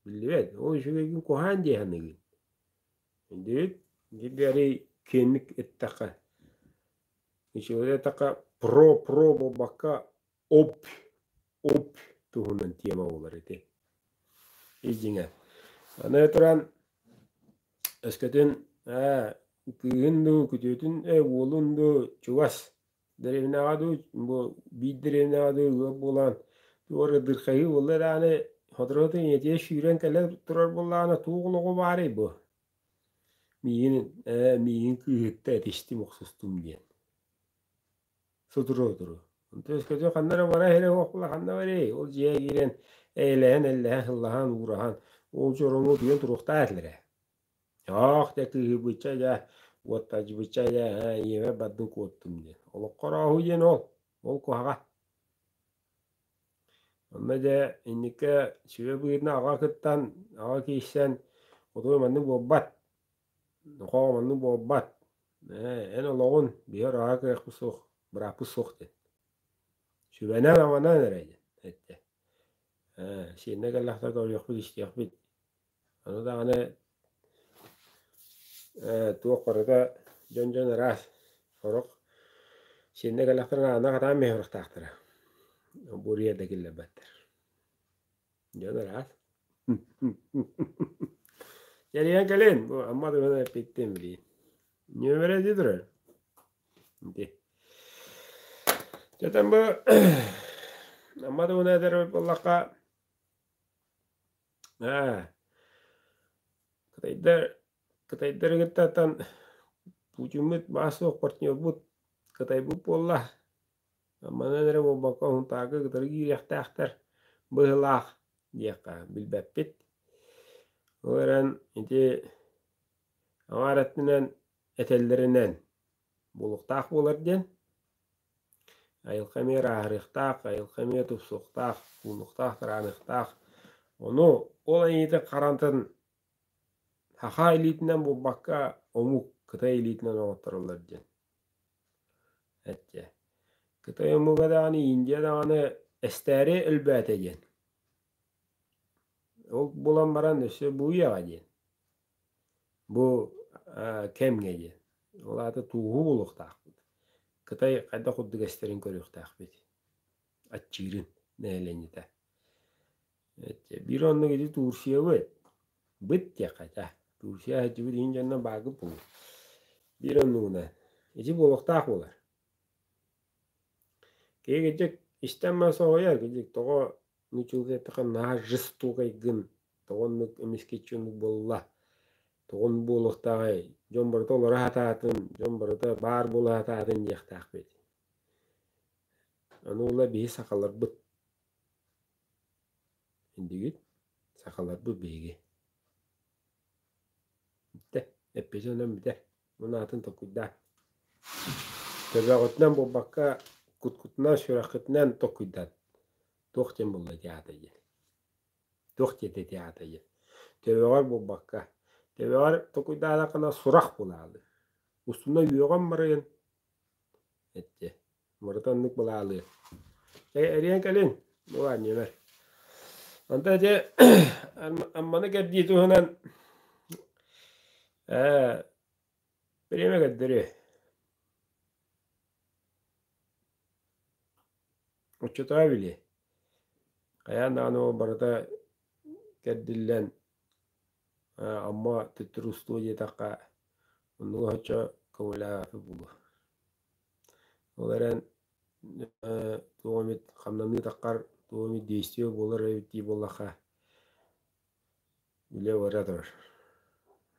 биллибэт, ол үчүгэйгин куһаҕан дии саныыгын. Өйдүүгүт? Биир арый киэҥник эттэххэ, үчүгэй эттэххэ про-про буолбакка оп оп туһунан тема буолар ити. Ис дьиҥэ. Аны туран өскөтүн ээ кыыһын дуу, күтүөтүн ээ уолун дуу чугас дэриэбинэҕэ дуу бу биир дэриэбинэҕэ дуу ыал буолан туох эрэ дырхайыы буолла даҕаны сотору ийэтигэр сүүрэн кэлэ турар буоллаҕына туох олоҕо баарый бу? Миигин ээ миигин кыыһытта этистим охсустум диэн. Сотору-сотору. Онтон өскөтө ханна эрэ бара иһэрэ суох буолла ханна барыай? Ол дьиэҕэ киирэн эйэлэһэн, эллэһэн, сыллаһан, уураһан, ол дьоруҥҥа утуйан туруохтаах этилэрэ. Оох дьэ кыыһырбычча дьэ, уоттадьыбычча дьэ, ээ ийэбэр бардым куоттум диэн. Олоххо орооһуу диэн ол, ол куһаҕан. Онно дьэ инниккэ сүбэ быһыытынан аҕа кыттан, аҕа киирсэн, хотуой маннык буолбат, нохоо маннык буолбат, Ээ, эн олоҕун биһи орооһо кыахпыт суох, бырааппыт суох диэн. Сүбэнэн-аманан эрэ диэн эттэ. Ээ, сиэннэ кэллэхтэрэ көрүөхпүт, истиэхпит. Аны даҕаны ээ, туох барыта дьон-дьон ыраас. Сорох сиэннэ кэллэхтэринэ аана хатаан мөһүөхтаахтара. Буруйа да киллэрбэттэр. Дьон ыраас. Кэлиэн кэлин, бу Амма туһунан эппиттим билигин. Нүөмэрэ ити турар. Ити. Чэтэн бу Амма туһунан этэр буоллахха, аа, кытайдар кытайдары кытта Путиммыт баас суох партнербут Кытайбыт буолла. Манан эрэ буолбакка Һунтаарга кытары киириэхтээхтэр быһыылаах диэххэ билбэппит. Ол эрэн ити аҥаар өттүнэн этэллэринэн буолуохтаах буолар диэн айылҕа эмиэ ырааһырыахтаах, айылҕа эмиэ тупсуохтаах, куунуохтаах, тырааныахтаах. Ону Ол айыыта харантан саха илиитинэн буолбакка омук кытай илиитинэн оҥоттороллор диэн. Эттэ. Кытай омуга даҕаны, Индия даҕаны эстээри өлбөөтө диэн. Ол буолан баран өссө бу үйэҕэ диэн. Бу кэмҥэ диэн. Ол аата тууһу булуохтаахпыт. Кытай хайдах курдук эстэрин көрүөхтээхпит. Аччыырын нэһилиэнньэтэ. Биир оннук ити Турциябыт. Быт диэххэ этэ. Турция сылдьыбыт иһин дьонно баагы булуу. Биир оннугунан. Ити буолуохтаах буолар. Киһи кырдьык истэн баран соһуйар, кырдьык тоҕо нууччалыы эттэххэ наһаа жестокайгын, тоҕо оннук эмискэччи оннук буолла, тоҕо оннук буолуохтааҕый, дьон барыта олоро сатаатын, дьон барыта баар буола сатаатын диэхтээхпит. Аны ула биһи сахаларбыт Индигит, сахаларбыт биһиги. Бүттэ, эппитин онон бүтэр. Муну атын толкуйдаа. Төбөҕүтүнэн буолбакка, куткутунан, сүрэххитинэн толкуйдан. Туох диэн буолла ити аата диэн. Туох диэтэ ити аата диэн. Төбөҕөр буолбакка, төбөҕөр толкуйдаатаххына сурах буолаалыы. Устунан үөҕэн барайын эттэ. Барыта оннук былаалыы. Эрийэн кэлин, бу анньымар. Онтон ити Амманы кэрдии туһунан бириэмэ көрдөрүө. Оччотооҕу билиэ. Хайаан даҕаны ол барыта кэрдиллэн Амма төттөрү устуо диэтэххэ, оннугу оччо көҥүлээбэппит буолуо. Ол эрэн туох эмит хамнаныы таххар, туох эмит действие буолар эбит дии буоллахха, үлэ бара турар.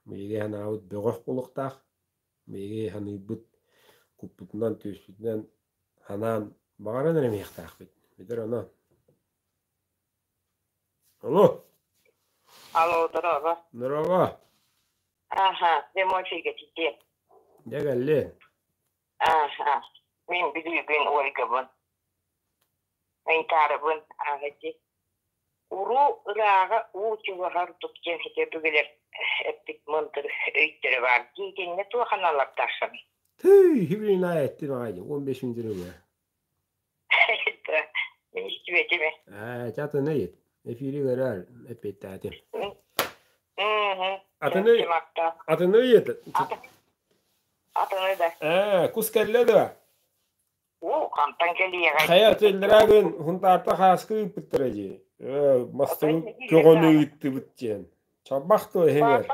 Биһиги санаабыт бөҕөх буолуохтаах, биһиги саныырбыт куппутунан, түөспүтүнэн санаан баҕаран эрэ эмиэхтээхпит. Бүтэр онон. Алло! Алло, здорово. Здорово! Ага, прямой эфиргэ тиийдим. Дьэ кэллин. Ага, мин Бүлүүбүн Ольгабын. Ыйытаарыбын ааһыти. Уруу ырааҕа уу чугаһар тук диэн сити өбүгэлэр эппит мындыр өйдөрө баар дии итиннэ туох аналлардааххын? Тыый, хибрин аайы эттим аҕай дии, 15 мүнүүтүн ылыа. Мин истибэтим. Ээ, чэ атыны ыйыт. Эфири көрөөр, эппиэттээтим. Атыны, атыны ыйыт. Атыны да. Ээ, кус кэллэ дуо? Уу, хантан кэлиэҕэй? Хайа, иллэрээ күн Хунтаарта хааскы ыыппыттара дии. Ээ, мастыбыт көҕөнү ыыттыбыт диэн. Чалбах дуо иһигэр?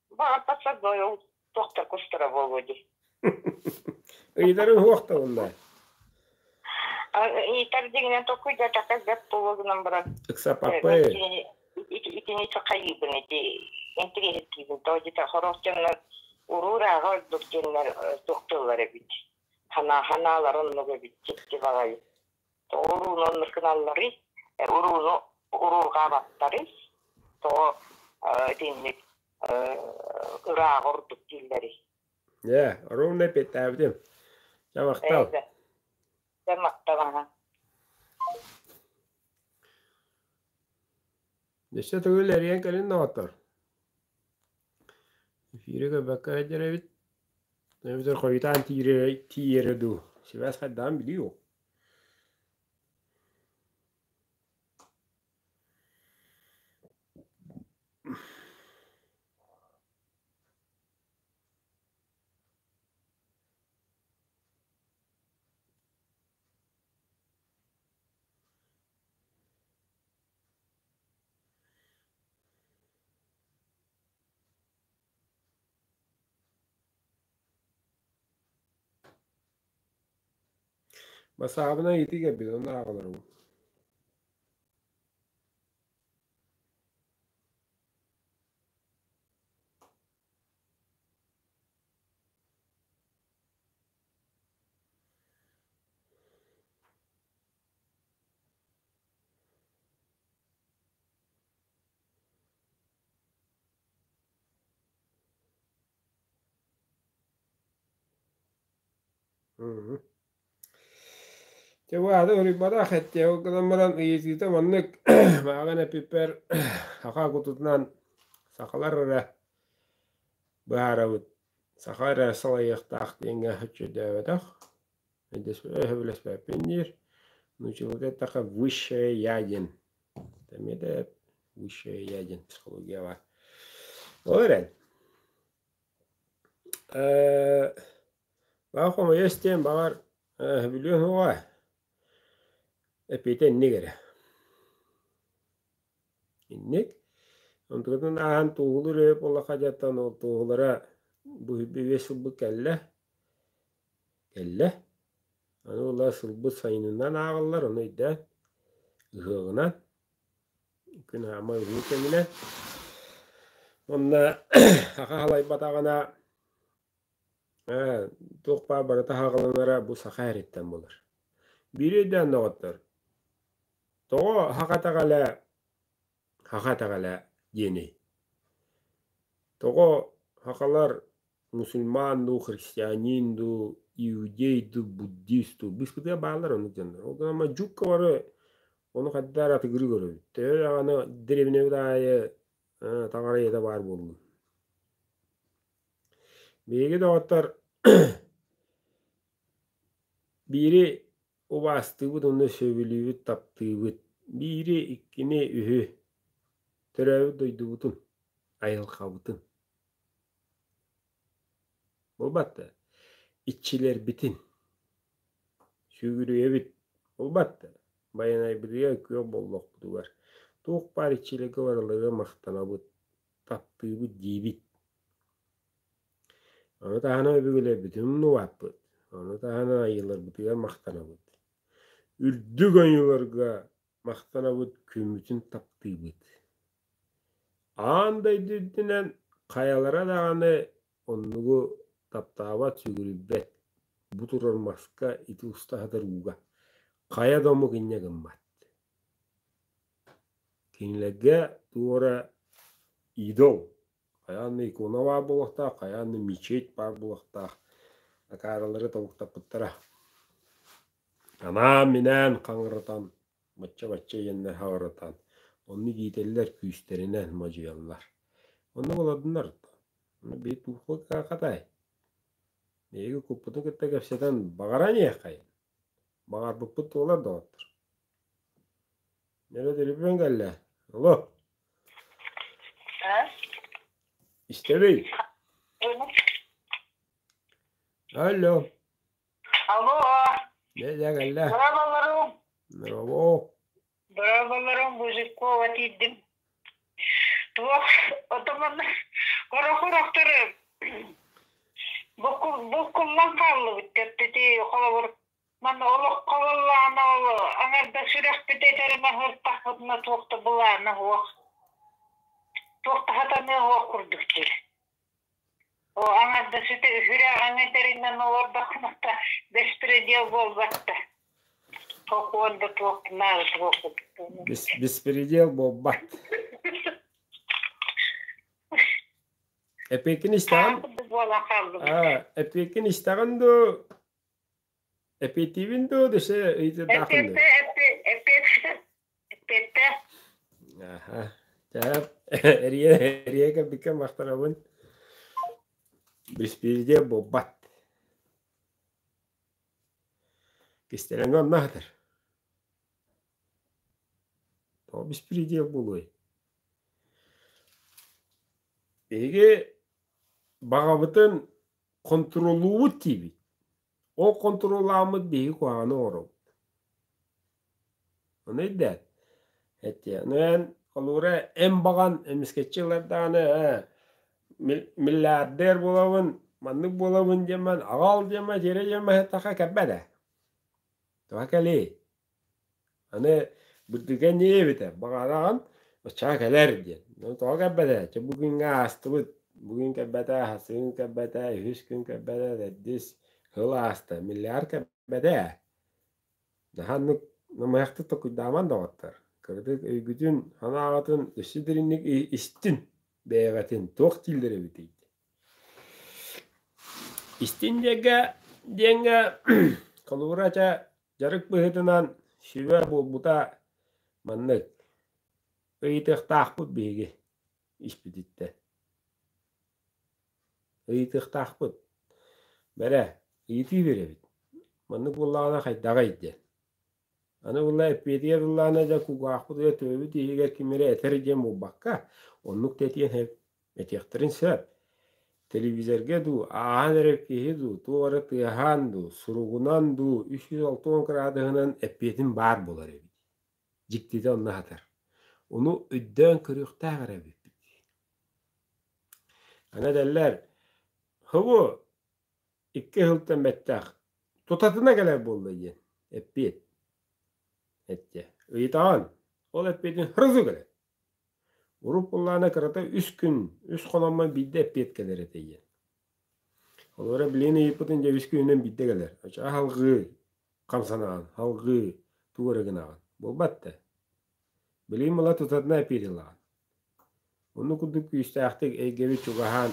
Баҕарбат сордойу туохтар кустара буолуо дии. Ыйдарын суох да онно. Ыйтар дьиҥинэн толкуйдаатахха бэрт буолуо гынан баран. Ыксаппаппай. Итини хайыыбын ити интириэһиргиибин тоҕо диэтэ сорох дьоннор уруу-ырааҕа ордук диэннэр туох тыллар эбит. Ханаа ханаалар оннук эбит дьикти баҕайы. Тоҕо урууну оннук гыналларый? Урууну уруурҕаабаттарый? Тоҕо итинник ырааҕа ордук дииллэрий? Дьэ, ровно эппиэттээбитим. Дьэ, махтал. Дьэ, махтал, аха. Өссө төгүл эрийэн кэлин доҕоттор. Эфири көрбөккө сылдьар эбит. Эбэтэр хойутаан тиийэрэ дуу. Сибээс хайдаҕын билии ол. Бассаабынан ити кэлбит, онно ааҕаларым. Чэ бу ааты суруйбатах эттиэ, ол гынан баран ыйытыыта маннык мааҕын эппиппэр саха кутутунан сахалар эрэ быһаарабыт, саха эрэ салайыахтаах диэҥҥэ өччөйдөөбөтөх, өйдөспөппүн диир. Нууччалыыта эттэххэ высшее я диэн. Эмиэ да высшее я диэн психология баар. Ол эрэн баҕар хомойо истиэм, баҕар Сөбүлүө суоҕа, эппиэтэ инник эрэ. Инник. Онтукатын ааһан туоһулуур эбит буоллахха дьаттан ол туоһулара бу үс сылбыт кэллэ. Кэллэ. Аны буолла сылбыт сайынынан ааҕыллар, ону өйдөөн, ыһыаҕынан, күн аама ыһыы кэминэн. Уонна саха халайбатаҕына Ээ, туох баар барыта аһаҕаланара бу саха эриттэн буолар. Биири өйдөөн доҕоттор, тоҕо саха итэҕэлэ саха итэҕэлэ диэний? Тоҕо сахалар мусульман дуу, христианин дуу, иудей дуу, буддист дуу быыспытыгар бааллар оннук дьоннор. Ол гынан мадьукка бары ону хайдах эрэ атыгырыы көрөбүт. Төһө даҕаны дэриэбинэбит аайы таҥара ийэтэ баар буоллун. Биһиги доҕоттор биири убаастыыбыт уонна сөбүлүүбүт, таптыыбыт. Биири, иккини, үһү төрөөбүт дойдубутун, айылҕабытын. Буолбат да иччилэрбитин сүгүрүйэбит. Буолбат да Байанайбытыгар күөх боллохпутугар туох баар иччилэргэ барыларыгар махтанабыт, таптыыбыт диибит. Ону таһынан өбүгэлэрбитин умнубаппыт, ону таһынан айыыларбытыгар махтанабыт. Үрдүк айыыларга махтанабыт, күммүтүн таптыыбыт. Аан дойду үрдүнэн хайалара даҕаны оннугу таптаабат, сүгүрүйбэт. Бу турар маска ити уста сытар ууга хайа да омук инньэ гыммат. Кинилэргэ туора идол хайаан да икона баар буолуохтаах, хайаан да мечеть баар буолуохтаах. Акаарылары тобуктаппыттара. Анаан-минээн хаҥыратан, бачча-бачча иэннэр хаҕыратан, оннук иитэллэр, күүстэринэн модьуйаллар. Оннук олордуннар. Биир туохха хатай. Биһиги куппутун кытта кэпсэтэн баҕаран иһиэххэйин. Баҕарбыппыт туолар доҕоттор. Нөрө төлөпүөн кэллэ. Алло. Истэбий. Алло. Алло. Дьэ, кэллэ. Браво, Браво. Браво, Мужикова тиийдим. Туох, отомон хорохорохтору буккуллан хааллыбыт төптөти холобур Манна олоххо буоллаҕына ол аҥардас сүрэхпит этэрин аһыыртахпытына туох да былаана суох, туох да сатаныа суох курдук дии. О аҥардас сүрэҕиҥ этэринэн олордоххуна да беспредел буолбат да. Сокуон да туох наада суох курдук. Беспредел буолбат. Эпиэккин истэҕин? Буолан хааллыбыт. Эпиэккин истэҕин дуу, Эпиэтиибин дуо, дөсө ыйытырдаахпын дуо? Эппиэттэ. Аха. Чэ, эрийэ эрийэ кэлбиккэ махтанабын. Беспредел буолбат. Кистэлэҥэ онно аһатар. Тоҕо беспредел буолуой? Биһиги баҕабытын хонтуруоллуубут диибит. Ол хонтуруоллааммыт биһиги куһаҕаны оҥоробут. Ону өйдөөн. Эттиэ. Ну эн холуура эн баҕан эмискэччи ылар даҕаны ээ миллиардер буолабын, маннык буолабын диэммэн аҕал диэммэ, тиэрэ диэммэ сыттахха кэлбэт ээ. Тоҕо кэлиэй? Аны бырдыга эмиэ эбитэ, баҕараҕын оччоҕо кэлэр диэн. Тоҕо кэлбэтэ? Чэ бу күҥҥэ аастыбыт, бүгүн кэлбэтэ, сарсын кэлбэтэ, үһүс күн кэлбэтэ, төрдүс сыл ааста, миллиард кэлбэтэ. Наһаа оннук намыһахтык толкуйдааман доҕоттор. Кыратык өйгүтүн, санааҕытын өссө дириҥник истин бэйэҕитин туох дииллэр эбитий? Истин диэҥҥэ диэҥҥэ холобура чэ. Дьарык быһыытынан сүбэ буолбута маннык: ыйытыахтаахпыт биһиги испититтэн. Ыйытыахтаахпыт. Бэрэ, ыйытыы биэрэбит. Маннык буоллаҕына хайдаҕый диэн. Аны буолла эппиэтигэр ыллаана дьэ кулгаахпытыгар төбөбүт иһигэр ким эрэ этэр диэн буолбакка, оннук да этиэн сөп, этиэхтэрин сөп. Телевизорга дуу, ааһан эрэр киһи дуу, туох эрэ тыаһаан дуу, суругунан дуу 360 кыраадыһынан эппиэтин баар буолар эбит. Дьиктитэ онно сытар. Ону өйдөөн көрүөхтээх эрэ эбиппит. Аны этэллэр, «Хобу, икки сылтан бэттэх, тутатына кэлэр буолла» диэн эппиэт эттэ. Ыйытаҕын, ол эппиэтин сразу кэлэр. Урут буоллаҕына кырата үс күн, үс хономмон биирдэ эппиэт кэлэр этэ диэн. Олоро билигин ыйыппытын дьэ үс күнүнэн биирдэ кэлэр. Оччоҕо салҕыы хамсанаҕын, салҕыы тугу эрэ гынаҕын. Буолбат да. Билигин була тутатына эппиэт ылаҕын. Оннук курдук күүстээхтик эйгэбит чугаһаан,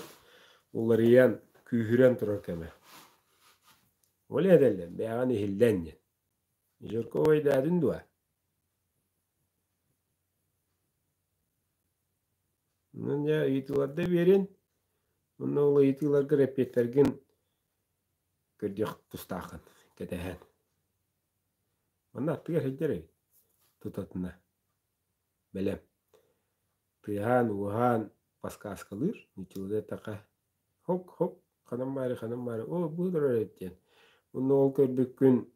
уларыйан, күүһүрэн турар кэмэ. Ол этэллэр, бэйэҕин иһиллэн диэн. Жиркова өйдөөтүн дуо? Онон дьэ ыйытыыларда биэрин, уонна ол ыйытыыларгар эппиэттэргин көрдүөх тустааххын, кэтэһэн. Манна аттыгар сылдьар эбит, тутатына. Бэлэм. Тыаһаан-ууһаан подсказкалыыр, нууччалыы эттэххэ хоп-хоп, ханан баары, ханан баары, оо, бу олорор эбит диэн. Уонна ол көрбүккүн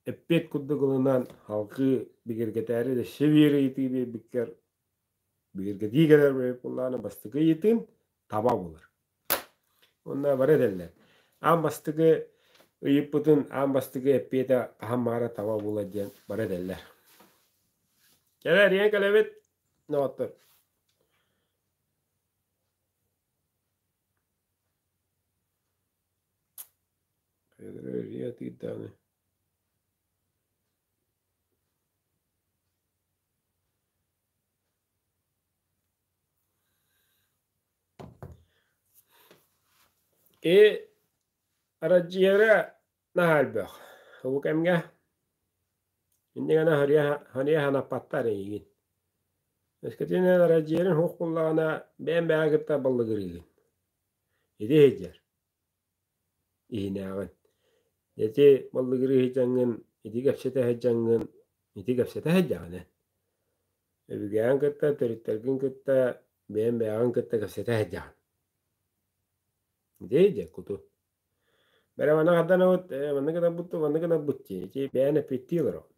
эппиэт курдук ылынан салгыы бигэргэтээри өссө биир ыйытыы биэрбиккэр бигэргэтии кэлэр буоллаҕына бастакы ыйытыым таба буолар. Уонна бары этэллэр. Аан бастакы ыйыппытын аан бастакы эппиэтэ хаһан баара таба буолар диэн бары этэллэр. Кэлэ эрийэн кэлэбит, доҕоттор. Эрийэ тыырдааны. Киһи арадьыйара наһаа элбэх. Бу кэмҥэ инньэ гынан харыйа санаппаттар эйигин. Өскөтүн эн арадьыйарын суох буоллаҕына, бэйэм бэйэҕэ кытта баллыгырыыгын. Ити сылдьар. Иһинээҕин. Ити баллыгырыы сылдьаҥҥын, ити кэпсэтэ сылдьаҥҥын, ити кэпсэтэ сылдьаҕын эн. Өбүгэҕин кытта, төрүттэргин кытта, бэйэм бэйэҕин кытта кэпсэтэ сылдьаҕын. Ити дьэ куту. Бэрэ манна харданабыт, манна гынарбыт дуу, манна гынарбыт дии. Ити бэйэн эппиэттии олороҕун.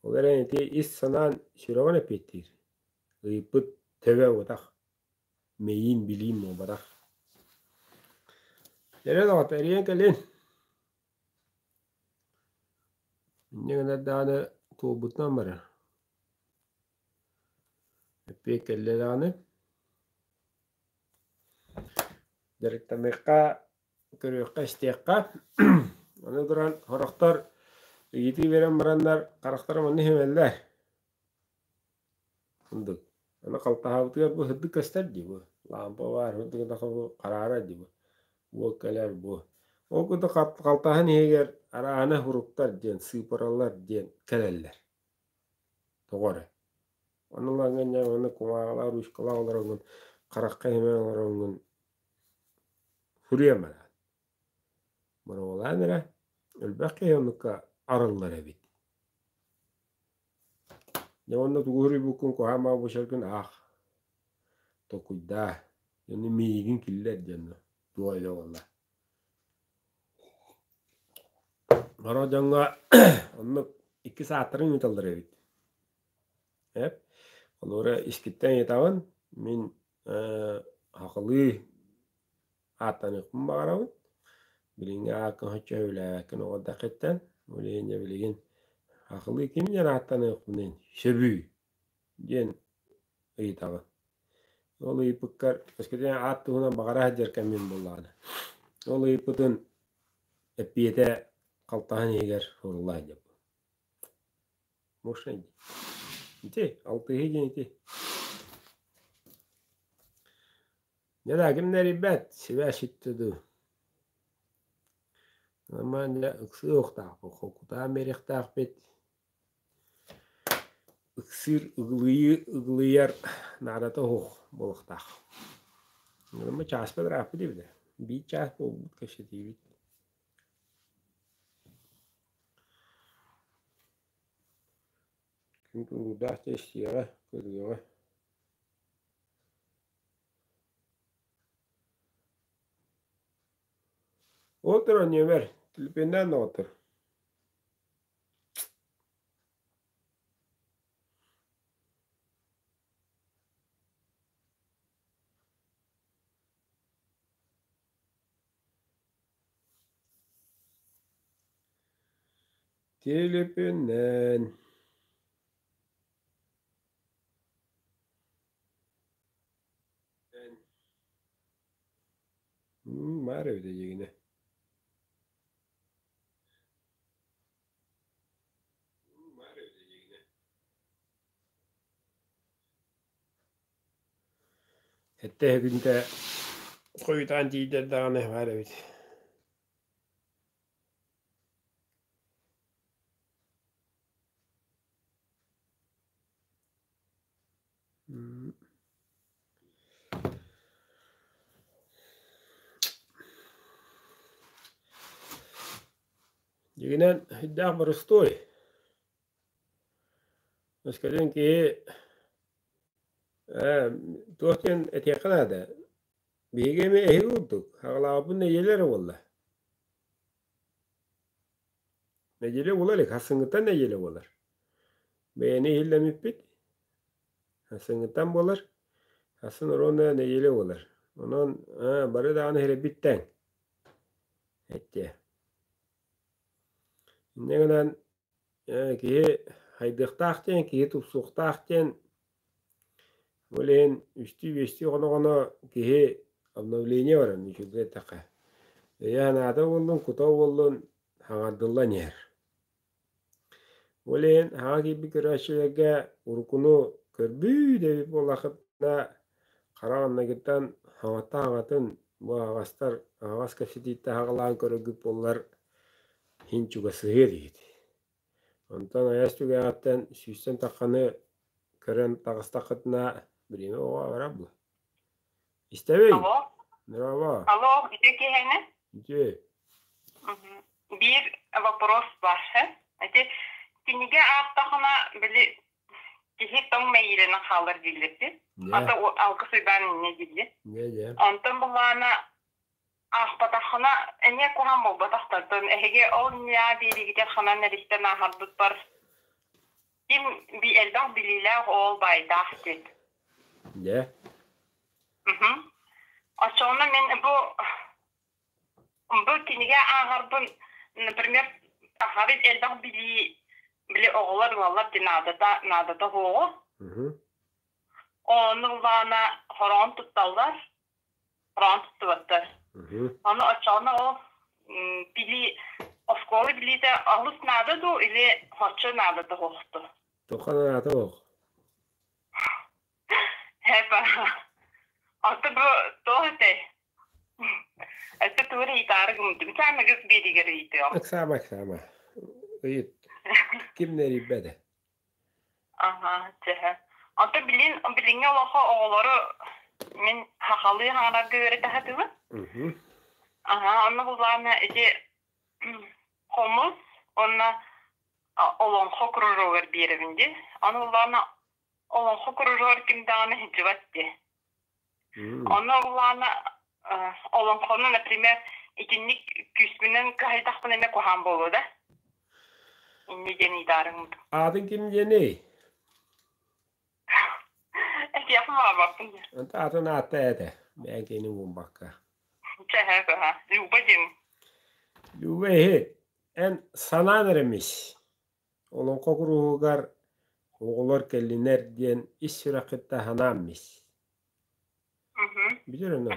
Ол эрэн ити ис санаан сүрэҕин эппиэттиир. Ыйыппыт төбө уотах, мэйиин билиим буолбатах. Эрэ доҕот, эрийэн кэлин. Инньэ гынар даҕаны туолбутунан барар. Эппиэт кэллэ даҕаны. Дьарыктаныахха, көрүөххэ-истиэххэ. Аны туран сорохтор ыйытыы биэрэн бараннар харахтара манна иһимэллэр. Курдук. Аны халтаһаабытыгар бу сырдык көстөр дии бу. Лаампа баар, бу хараарар дии бу. Уол кэлэр бу. Ол курдук халтаһын иһигэр арааһына суруктар диэн, сыыпаралар диэн кэлэллэр. Тоҕо эрэ. Ону ылаҥҥын дьэ уонна кумааҕылаах, ручкалаах олороҥҥун, харахха иһимэн олороҥҥун суруйан бараҕын. Боруобалаан эрэ, элбэх киһи оннукка арыллар эбит. Дьэ уонна тугу суруйбуккун куһаҕан баҕа аах, толкуйдаа, дьону миигин киллэр диэн туох илэ буолла. Сорох дьоҥҥо оннук иккис ааттарын ыыталлар эбит. Эп, холобура искиттэн ыйытабын, мин сахалыы ааттаныахпын баҕарабын. Билиҥҥи ааккын соччо сөбүлээбэккин оҕордоххиттан, ол иһин дьэ билигин сахалыы ким диэн ааттаныахпыный сөбүй диэн ыйытабын. Ол ыйыппыккар өскөтүн аат туһунан баҕара сылдьар кэммин буоллаҕына, ол ыйыппытын эппиэтэ халтаһын иһигэр сурулла сылдьар. Можно ити алтыһыы диэн ити. Дьэ да ким да эрийбэт, сибээс сүттэ дуу. Ама дьэ ыксыахтаахпыт, холкутаан биэриэхтээхпит. Ыксыыр, ыгылыйыы, ыгылыйар наадата суох буолуохтаах. Ама чааспыт ырааппыт эбит ээ. Биир чаас буолбут кэпсэтиибит. Күн тулуурдаах да истиэҕэ, көрүөҕэ. Ол туран нүөмэр, түлүпүөннээн доҕоттор. Түлүпүөннээн Баар эбит эйигинэ Сэттэ күнтэ хойутаан тиийдэр даҕаны баар эбит Дьиҥинэн, сүрдээх боростуой. Өскөтүн киһи ээ, туох диэн этиэххэ наада, биһиги эмиэ эһиги курдук, аҕалаабыппыт нэдиэлэ эрэ буолла. Нэдиэлэ буола илик, сарсыҥҥыттан нэдиэлэ буолар. Бэйэни иһиллэммиппит, сарсыҥҥыттан буолар, сарсын оруонна нэдиэлэ буолар. Онон ээ, бары даҕаны иһирэйбит тэҥ, эттиэ. Инньэ гынан ээ, киһи хайдыахтаах диэн, киһи тупсуохтаах диэн, ол иһин үстүү-биэстии хоно-хоно киһи обновление барар, үчүгэй эттэххэ. Өйө-санаата буоллун, кута буоллун, хаҥардыллан иһэр. Ол иһин хаҥа киирбит көрөөччүлэргэ уруккуну көрбүү дэбит буоллаххытына, хара маҥнайгыттан хаҥаттан хаҥатын бу аһаҕастар аһаҕас кэпсэтииттэн саҕалаан көрөргүт буоллар иһин чугасыһыа диигит. Онтон айас түгэҕиттэн сүүстэн тахханы көрөн таҕыстаххытына бириэмэ оҕо барар буо. Истэбин? Алло. Здорово. Алло, үтүө киэһэни. Үтүө. Биир вопрос бар. Ити кинигэ аахтахына били киһи тоҥ мэйиилэнэн хаалар дииллэрди. Ата алгыс уйбаан инньэ дииллэр. Онтон былаана аахпатаххына эмиэ куһаҕан буолбатахтартан эһиги ол ньаа биэриигитин ханан эристэн ааһарбыппар ким элбэх билиилээх оол баайдаах диэн. Дьэ. Оччоҕуна мин бу бу кинигэ ааҕарбын, например, аһары элбэх билии били оҕолор ылаллар дии наадата наадата суоҕу. Ону ыллаана хороон тутталлар, хороон туттубаттар. Ону оччоҕуна ол билии оскуола билиитэ олус наада дуу или хоччо наадата суохту? Туохха наадата суох? Эпа. Аты бу туох этэй? Өссө тугу ыйытаары гыммытым. Саамыгыс биэригэр ыйытыам. Ыксаама, ыксаама. Ыйыт. Ким да эрийбэтэ. Аха, чэһэ. Онто билин билиҥҥи олоххо оҕолору мин хахалыы хаҥарарга үөрэтэ сатыыбын. Аха, онно буллаҕына ити хомус уонна олоҥхо кружогар биэрэбин дии. Ону буллаҕына олоҥхо кружогар ким даҕаны сылдьыбат дии. Ону ыллаана олоҥхону, например, итинник күүспүнэн кыһайдахпына эмэ куһаҕан буолуо да? Инньэ диэн ыйдаарыҥ. Аатын ким диэний? Этиэхпин баҕарбаппын. Атын аатта этэ. Бэйэҥ киһини ууммакка. Чэһэ кыһа. Люба диэн. Люба иһит. Эн санаан эрэ мис. Олоҥхо куруһугар оҕолор кэллинэр диэн ис сүрэххиттэн санаан мис. Бүтэр онно.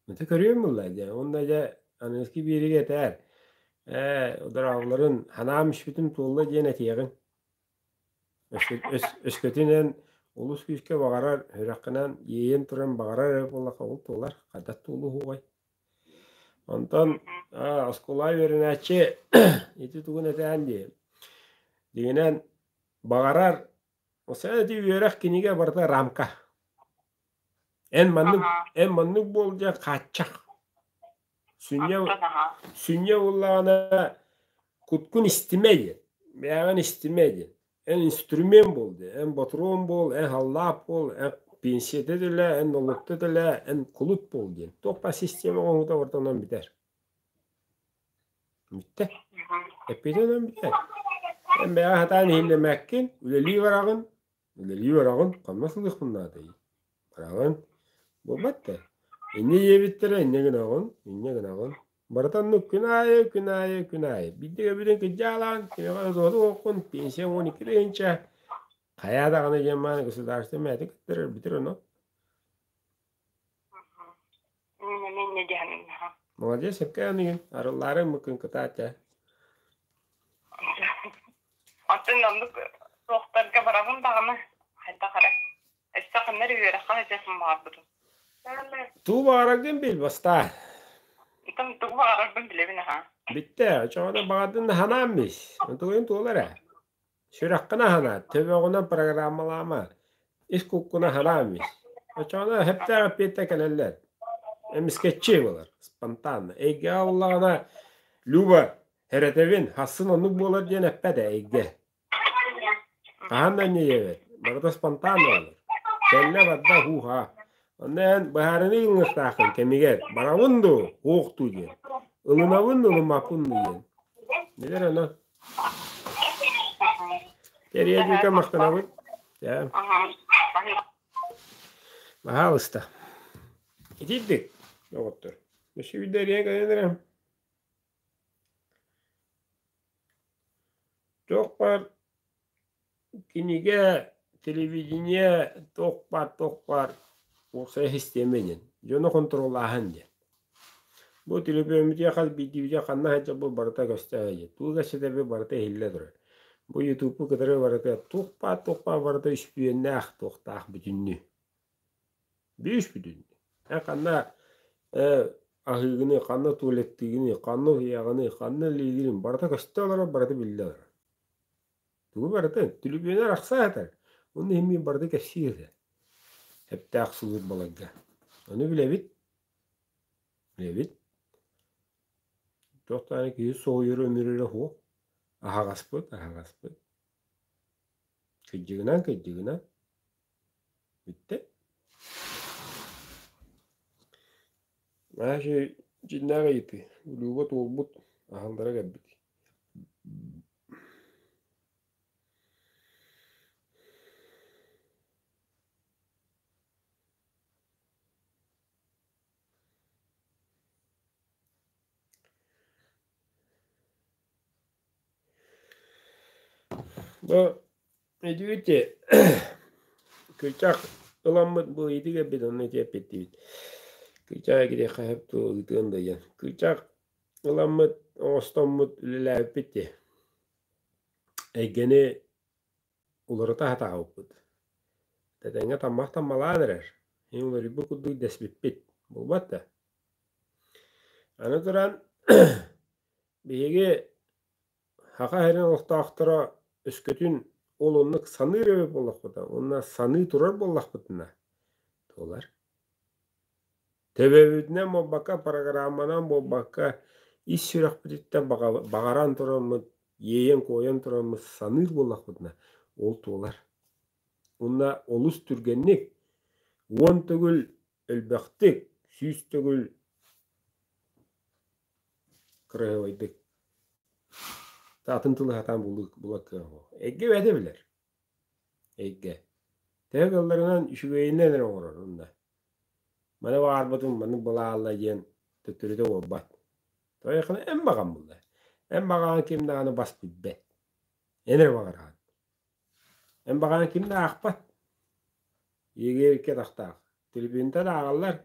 Ити көрүөм буолла дьэ. Уонна дьэ аныгыскы биэриигэ этээр. Ээ, удараалларын санаам испитим туолла диэн этиэҕиҥ. Өскөтүнэн олус күүскэ баҕарар, сүрэххинэн иэйэн туран баҕарар эрэ буоллахха ол туолар, хайдах туолуоһугай? Онтон оскуола үөрэнээччи ити тугун этээн дии. Дьиҥинэн баҕарар ити үөрэх кинигэ барыта рамка. Эн маннык эн маннык буол диэн хааччах. Сүнньэ сүнньэ буоллаҕына куткун истимэ диэн, бэйэҕин истимэ диэн. Эн инструмент буол диэн, эн ботуруон буол, эн халлаап буол, эн пенсията төлөө, эн нолуокта төлөө, эн кулут буол диэн. Туох баар система оҥоһуута барыта онон бүтэр. Бүттэ. Эппитин онон бүтэр. Эн бэйэҕэ сатаан иһиллэмэккин, үлэлии бараҕын, Үлэлии бараҕын, ханна сылдьыахпын наадай? Бараҕын. Буолбат да. Инньэ диэбиттэрэ, инньэ гынаҕын, инньэ гынаҕын. Барыта оннук күн аайы, күн аайы, күн аайы. Биирдэ кэбирин кыдьаалаан, кимиэхэ да туһата суоххун, пенсия 12 тыһыынча. Хайаа даҕаны диэн мааны государство мээтэ кыттарар бүтэр ону. Молодец, сөпкө аныгын. Арыллаары ыммыккын кытаат ээ. Оттон оннук суохтарга барабын даҕаны хайдах эрэ. Өссө ханна эрэ үөрэххэ сылдьыахпын баҕарбытым. Тугу баҕараргын бил бастаа. Итам тугу баҕарарбын билэбин аһаа. Бүттэ, очоҕуна баҕардын да санаан бис. Онтугун туолар ээ. Сүрэххин аһана, төбөҕүнэн программалаама, ис куккун аһанаан бис. Очоҕуна сөптөөх эппиэттэр кэлэллэр. Эмискэччи буолар, спонтанно. Эйгэҕэ буоллаҕына, Люба, Эрэтэбин, хассын оннук буолар диэн эппэт ээ, эйгэ. Хаһан да инньэ барыта спонтанно буолар. Кэллэ барда һуу-һаа. Онно эн быһаарыныы ылыныахтааххын кэмигэр барабын дуу, суох дуу диэн. Ылынабын дуу, ылыммаппын дуу диэн. Билэр ону. Тэрийэргитэ махтанабыт. Дьэ. Баһаалыста. Итирдик, доҕоттор. Өссө биирдэ эрийэн кэлэн эрэ. Туох баар кинигэ, телевидение, туох баар, туох баар уопсай систиэмэ диэн, дьону хонтуруоллааһын диэн. Бу төлөпүөммүтүгэр хас биирдиибитигэр ханна сылдьарбыт барыта көстө сылдьар, тугу кэпсэтэрбит барыта иһиллэ турар. Бу ютубу кытары барыта туох баар, туох баар барыта үспүйүөннээх туохтаах бүтүннүү. Бүүс-бүтүн. Эн ханна аһыыгыный, ханна туалеттыыгыный, ханна утуйаҕыный, ханна үлэлиигиний барыта көстө олорор, барыта биллэ олорор. Тугу барытын, түлүпүөнэ арахса сытар. Онно иһин мин барыта кэпсиир этэ. Сөптөөх сулууспаларга. Ону билэбит. Билэбит. Туох даҕаны киһи соһуйара өмүрэрэ суох. Аһаҕаспыт, аһаҕаспыт. Кыдьыгынан, кыдьыгынан. Бүттэ. Наша дьиннээх ыйытыы. Люба туолбут, аһаллара кэлбит. Бу Өйдүүгүт кыычаах ыламмыт бу ыйытыы кэлбит онно ити эппиттибит. Кыычаах кириэххэ сөп дуо ыытыан да диэн. Кыычаах ыламмыт оҥостоммут үлэлээбиппит дии. Эйгэни уларыта сатаабыппыт. Тэтэҥҥэ таммах таммалаан эрэр. Иһин уларыйбыт курдук дэспиппит. Буолбат да. Аны туран биһиги Саха сирин олохтоохторо өскөтүн ол оннук саныыр эбит буоллахпытына уонна саныы турар буоллахпытына туолар. Төбөбүтүнэн буолбакка, программанан буолбакка, ис сүрэхпититтэн баҕаран тураммыт, иэйэн-куойан тураммыт саныыр буоллахпытына, ол туолар. Уонна олус түргэнник, 10 төгүл элбэхтик, 100 төгүл кыраһыабайдык. Атын тылы сатаан булар кыаҕа суох. Эйгэ бэйэтэ билэр. Эйгэ. Төһө кыалларынан үчүгэйинэн эрэ оҥорор онно. Маны баҕарбытым маннык былаалла диэн төттөрүтэ буолбат. Тоҕо эн баҕан булла. Эн баҕаҕын ким даҕаны бас билбэт. Эн эрэ баҕараҕын. Эн баҕаҕын ким да аахпат. Иэгиэриккэ атахтаах. Трибүнтэн ааҕаллар,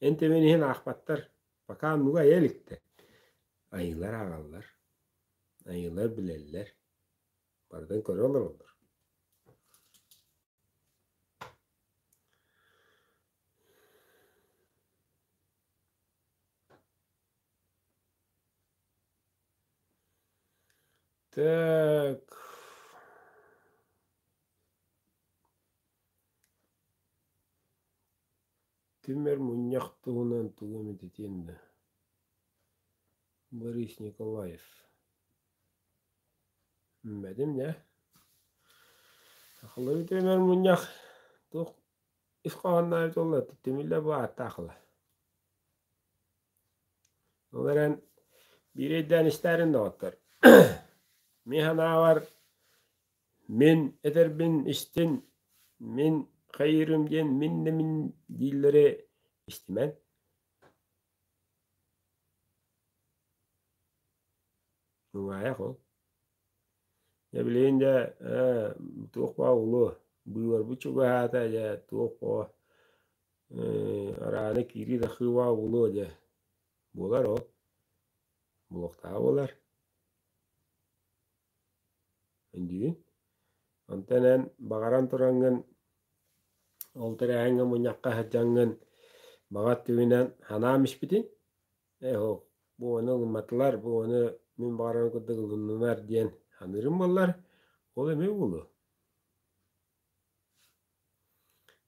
эн тэбэн иһин аахпаттар. Пока оннугу айа иликтэр. Айыылар ааҕаллар, айыылар билэллэр, барытын көрө олороллор. Так. Түмэр мунньах туһунан тугу эмит этиэн да Борис Николаев Билбэтим дьэ. Сахалыы түмэр мунньах туох ис хоһоонноох эбит буолла түмүллэ бу ааттаах ыла. Ол эрэн биири өйдөөн истээрин доҕоттор. Мин санаабар мин этэрбин истин, мин хайыырым диэн мин да мин дииллэри истимэҥ. Тулаайах ол. Дьэ билигин дьэ ээ туох баа буолуо, быыбарбыт чугаһаата дьэ туох оо арааны киирии тахсыы баа буолуо дьэ буолар ол, буолуохтааҕа буолар. Өйдүүгүн? Онтон эн баҕаран тураҥҥын ол тэрээһиҥҥэ мунньахха сылдьаҥҥын баҕа өттүгүнэн санаам испитин Ээ һуох, бу ону ылымматылар, бу ону мин баҕарарым курдук ылыннылар диэн саныырым буоллар, ол эмиэ буолуо.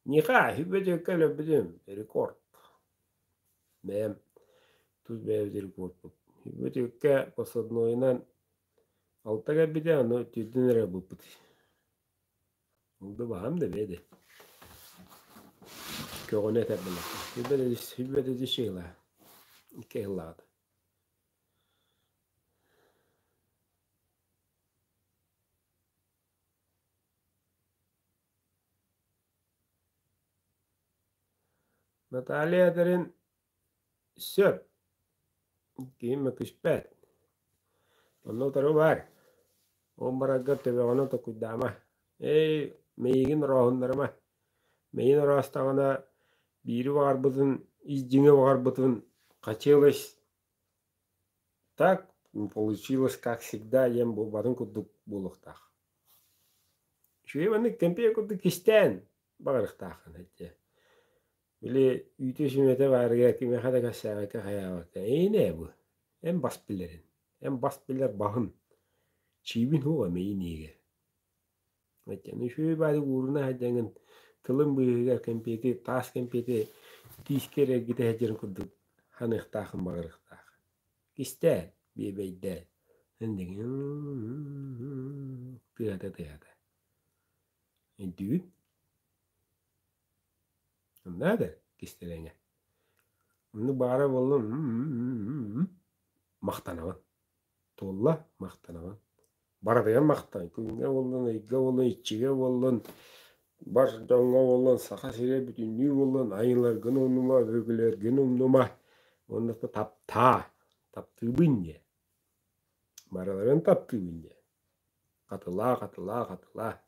Миэхэ сүбэ-дьэккэ өлөрбүтүм рекорд. Бэйэм тус бэйэбит рекордпут. Сүбэ-дьэккэ посаднойунан алта кэлбитэ, ону түүрдүн эрэ ылбыппыт. Ол да баһаам да бэйэ Көҕүнэ этэр буоллахха. Сүбэ да дьиэла. Икки ыһыллаҕыт. Наталья этэрин сөп. Киһим мөкүспэт. Онно утары баар. Ол бараргар төбөҕүнэн толкуйдаама. Эй, миигин орооһуннарыма. Миигин ороостаҕына биири баҕарбытын, ис дьиҥэ баҕарбытын хотелось так, получилось как всегда диэн буолбатын курдук буолуохтаах. Үчүгэй маннык кэмпиэ курдук кистээн баҕарыахтааххын этэ. Били үүтэ-сүмэтэ баарыгар кимиэхэ да кэпсээбэккэ хайаабакка эйиэнэ бу, эн бас билэрин, эн бас билэр баһын, чиибин уоҕа мэйин иһигэр. Өйдөөн үчүгэй баайдык ууруна сылдьаҥҥын тылын быыһыгар кэмпиэти, таас кэмпиэти тиискэ эрэ эргитэ сылдьарын курдук ханыахтаахын баҕарыахтаах. Кистээн, биэбэйдээн, тыата-тыата. Өйдүүгүн? Надо кистэлэҥэ. Оннук баара буоллун махтанабын. Туолла махтанабын. Барытыгар махтан. Күҥҥэ буоллун, ыйга буоллун, иччигэ буоллун, бар дьоҥҥо буоллун, Саха сирэ бүтүннүү буоллун, айыыларгын умнума, өбүгэлэргин умнума. Уонна таптаа. Таптыыбын диэ. Барыларын таптыыбын диэ. Хатылаа, хатылаа, хатылаа.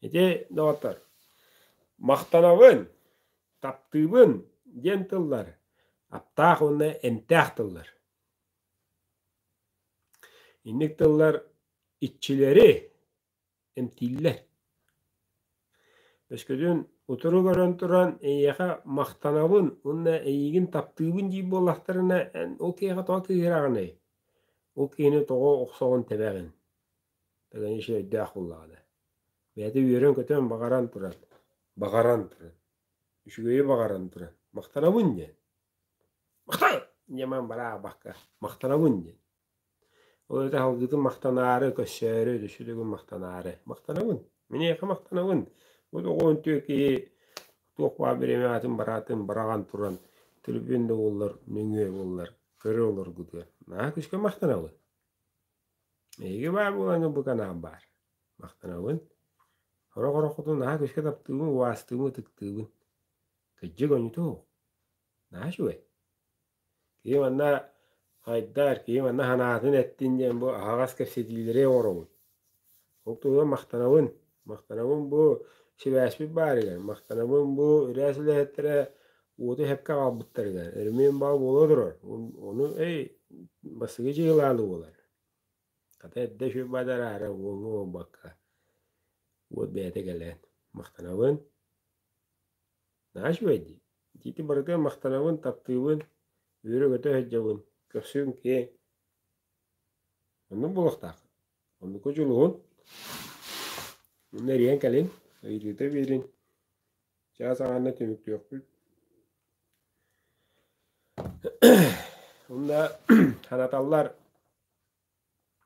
Ити, доҕоттор, махтанабын, таптыыбын диэн тыллар аптаах уонна эмтээх тыллар. Инник тыллар иччилэри эмтииллэр. Өскөтүн утары көрөн туран эйиэхэ махтанабын уонна эйигин таптыыбын диир буоллахтарына, эн ол киһиэхэ тоҕо кыыһыраҕыный? Ол киһини тоҕо охсоҕун тэбэҕин? Конечно, өйдөөх буоллаҕына. Бэйэтэ үөрэн-көтөн баҕаран туран, баҕаран туран, үчүгэйи баҕаран туран, махтанабын диэн. Махтал! Ньаман бараабакка, махтанабын диэн. Ол эбэтэр салгыытын махтанаары, көрсөөрү, өссө төгүл махтанаары. Махтанабын. Мин эйиэхэ махтанабын. Бу тоҕуон түө киһи туох баар бириэмэҕитин бараатын быраҕан туран, төлөпүөн да буоллар, нөҥүө буоллар, көрө олоргутугар. Наһаа күүскэ махтанабын. Эһиги баар буолаҥҥын бу канал баар. Махтанабын. Сорох ороххутун наһаа күүскэ таптыыбын, убаастыыбын, ытыктыыбын. Кырдьык онньута суох. Наһаа үчүгэй. Киһи манна хайдар, киһи манна санаатын эттин диэн бу аһаҕас кэпсэтиилэри оҥоробун. Ол туһугар махтанабын. Махтанабын бу сибээспит баарыгар, махтанабын бу ырыа үлэһиттэрэ уоту сөпкө аҕалбыттарыгар, өрөмүөн баҕа буола турар. Ону эй бастакы дьыалааны буолар. Хата эрдэ үчүгэй бадараара уоҥҥа буолбакка уот бэйэтэ кэлэн махтанабын. Наһаа үчүгэй дии. Итиити барытыгар махтанабын, таптыыбын, үөрэ-көтө сылдьабын, көрсүөм киэҥ. Оннук буолуохтаах. Оннуку дьулуһун. Онно эрийэн кэлин, ыйытыыта биэрин. Чаас аҥаана түмүктүөхпүт. Онно санаталлар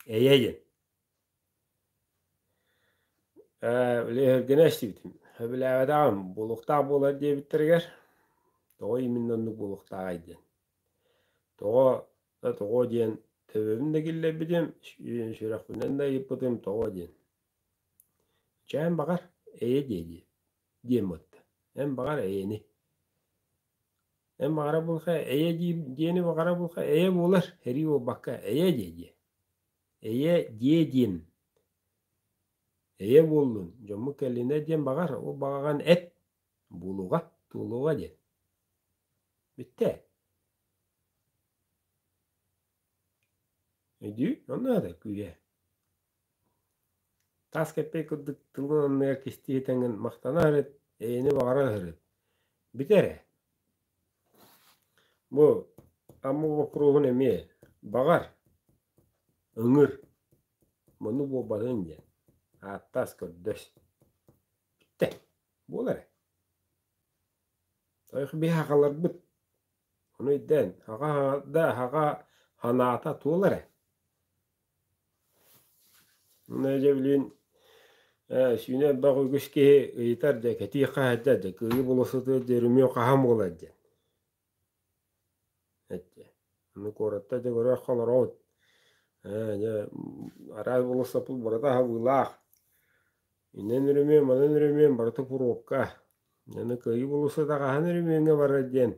эйэ диэн. Ээ, били өһүргэнэ истибитим. Сөбүлээбэтэҕим, буолуохтаах буолар диэбиттэригэр, тоҕо именно оннук буолуохтааҕай диэн. Тоҕо да тоҕо диэн төбөбүн да киллэрбитим, сүрэхпинэн да ыйыппытым тоҕо диэн. Чэ, эн баҕар эйэ диэ диэ диэн буолта. Эн баҕар эйэни. Эн баҕара булха эйэ диэни баҕара булха эйэ буолар, сэрии буолбакка эйэ диэ диэ. Эйэ диэ диэн Эйэ буоллун, дьоммут кэллинэр диэн баҕар, ол баҕаҕын эт, буолуоҕа, туолуоҕа диэн. Бүттэ. Өйдүү, онно да күүһэ. Таас кэппэй курдук тылын анныгар кистии тэҥин махтана сырыт, эйэни баҕара сырыт. Бүтэ эрэ. Бу Амма боппуруоһун эмиэ баҕар, ыҥыр, Муну буолбатын диэн, ааттаас көрдөс. Бүттэ, буол эрэ. Тойох биһи аҕаларбыт, ону өйдөөн, аҕа да аҕа санаата туол эрэ. Уонна дьэ билигин сүүнэ элбэх үгүс киһи ыйытар дьэ кэтии хаһыйда дьэ кыайыы болуоссатыгар дьэ өрүмүөн хаһан буолар диэн. Эттэ. Аны куоратта дьэ көрүөххэ олоробут. Ээ, дьэ, араас болуоссаппыт барыта аһабыылаах. Иннин өрөмүөн, манан өрөмүөн барыта пробка. Аны кыайыы болуоссата хаһан өрөмүөҥҥэ барар диэн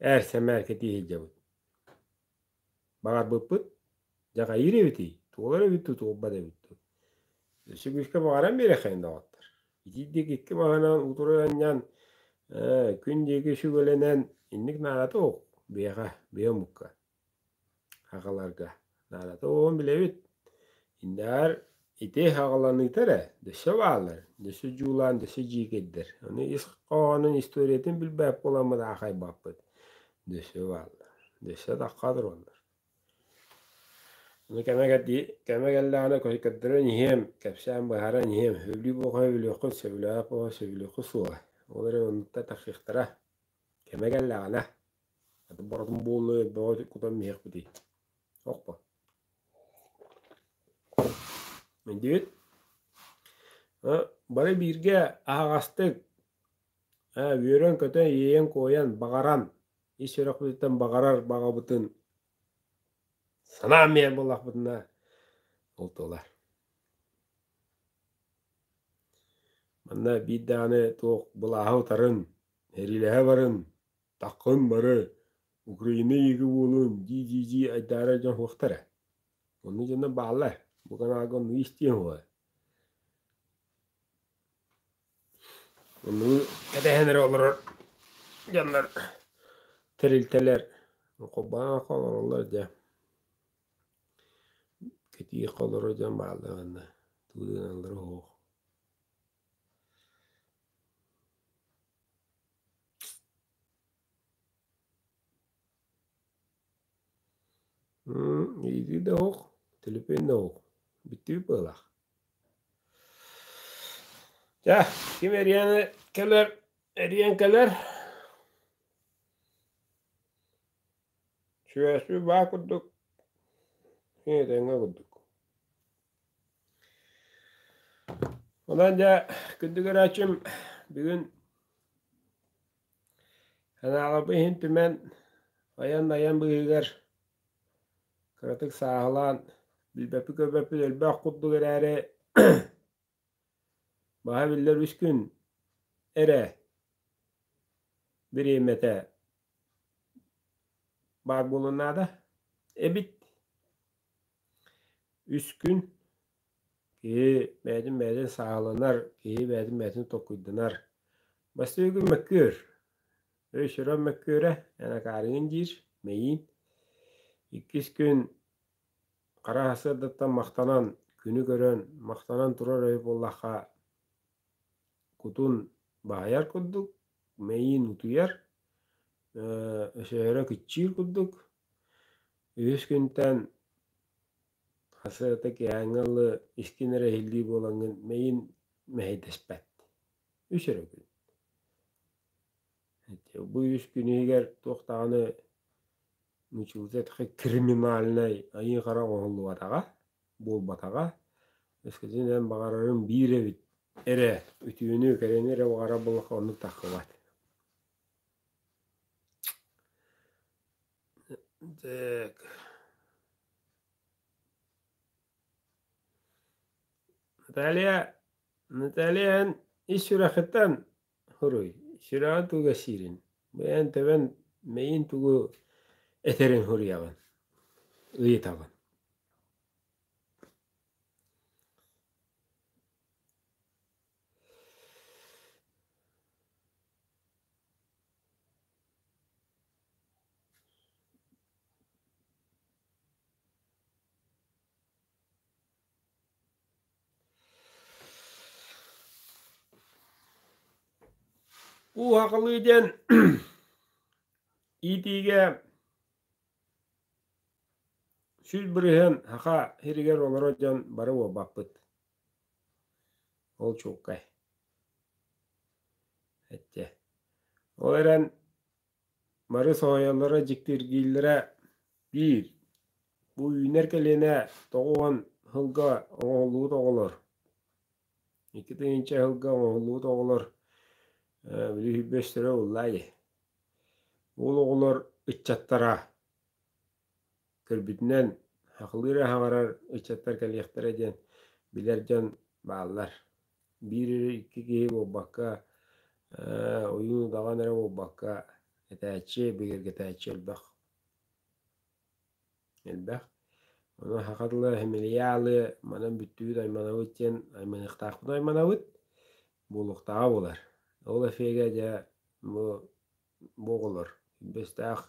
ээр-сэмээр кэтии сылдьабыт. Баҕарбыппыт, дьаҕайыыр эбитий, туолар эбит дуу, туолбат эбит дуу. Өссө күүскэ баҕаран биэриэххэйин доҕоттор. Итиирдик икки баһынан утары анньан, күн диэки сүгэлэнэн инник наадата суох биһиэхэ, биһи омукка, аҕаларга наадата суоҕун билэбит. Иннээр ити аҕаланыыта эрэ дөссө бааллар, дөссө дьуулаан, дөссө дьиикэйдэр. Ону ис хоһоонун историятын билбэт буоламмыт аахайбаппыт. Дөссө бааллар, дөссө тахха тураллар. Ону кэмэ кэрдии кэмэ кэллэҕинэ көрдөрөн иһиэм, кэпсээн быһааран иһиэм. Сөбүлүү буолҕа сөбүлүөххүн, сөбүлээбэт буолҕа сөбүлүөххүт суоҕа. Ол эрэн оннуктар тахсыахтара. Кэмэ кэллэҕинэ. Аты барытын буолла бөҕө кутан иһиэхпитий. Охпо. Өйдүүт? Бары бииргэ аһаҕастык үөрэн-көтөн, иэйэн-куойан, баҕаран, ис сүрэхпититтэн баҕарар баҕабытын санаан биэр буоллахпытына ол туолар. Манна биир даҕаны туох былааһы утарын, сэриилэһэ барын, таххын бары, Украина ииги буолун дии-дии-дии айдаара дьон суохтар ээ. Оннук дьоннор бааллар. Бу каналга оннугу истиэм суоҕа. Оннугу кэтэһэн эрэ олорор дьоннор, тэрилтэлэр холбоон олороллор дьэ. Кэтии олорор дьон бааллар манна. Тугу да гыналлара суох. Иитии да суох, төлөпүөн да суох. Бүттүү быһыылаах. Чэ, ким эрийэн кэлэр, эрийэн кэлэр. Сүөсүү баа курдук, этэҥҥэ курдук. Онон дьэ, күндү көрөөччүм, бүгүн санааларбын иһин түмэн, айан-айан быыһыгар кыратык сааһылаан, билбэппит-көрбөппүт элбэх курдук эрээри, баһа биллэр үс күн эрэ бириэмэтэ баар буолуон наада эбит. Үс күн киһи бэйэтин бэйэтин сааһыланар, киһи бэйэтин бэйэтин толкуйданар. Бастакы күн мөккүөр. Өй-сүрэх мөккүөрэ, эн акаарыгын диир, мэйиин. Иккис күн хара сарсыардаттан махтанан, күнү көрөн, махтанан турар өй буоллахха, кутун баһыйар курдук, мэйиин утуйар, өсөһөрө кыччыыр курдук. Үһүс күнтэн Сарсыарда киэһээҥҥи ылы искин эрэ иһиллии буолаҥҥын мэйин мэһэйдэспэт. Үс эрэ күн. Бу үс күн иһигэр туох даҕаны нуччалыы эттэххэ криминальнай айыы-хара оҥоһуллубатаҕа, буолбатаҕа. Өскөтүн эн баҕарарыҥ биир эбит эрэ үтүөнү, кэрэни эрэ баҕарар буоллахха оннук таххыбат. Так. Наталья, Наталья эн ис сүрэххиттэн хоруй, сүрэҕин туга сиирин, бэйэн төбөн мэйин тугу этэрин хоруйаҕын, ыйытаҕын. Ууһаҕалыы диэн иитиигэ 100% саха сиригэр олорор дьон бары буолбаппыт. Ол чуолкай. Эттэ. Ол эрэн Бары соһуйаллара, дьиктиргииллэрэ биир: бу үүнэр кэлиэнэ 90 сылга оҥоһуллубут оҕолор, 2000 сылга оҥоһуллубут оҕолор били сүүрбэстэрэ буоллаа дии. Ол оҕолор ыччаттара көрбүтүнэн сахалыы эрэ саҥарар ыччаттар кэлиэхтэрэ диэн билэр дьон бааллар. Биир эрэ икки киһи буолбакка, ойуун удаҕан эрэ буолбакка, этээччи, бигэргэтээччи элбэх. Элбэх. Ону саха тыла фамилиалы манан бүттүбүт айманабыт диэн айманыахтаахпыт айманабыт, буолуохтааҕа буолар. Ол эфиэгэ дьэ бу бу оҕолор бэстээх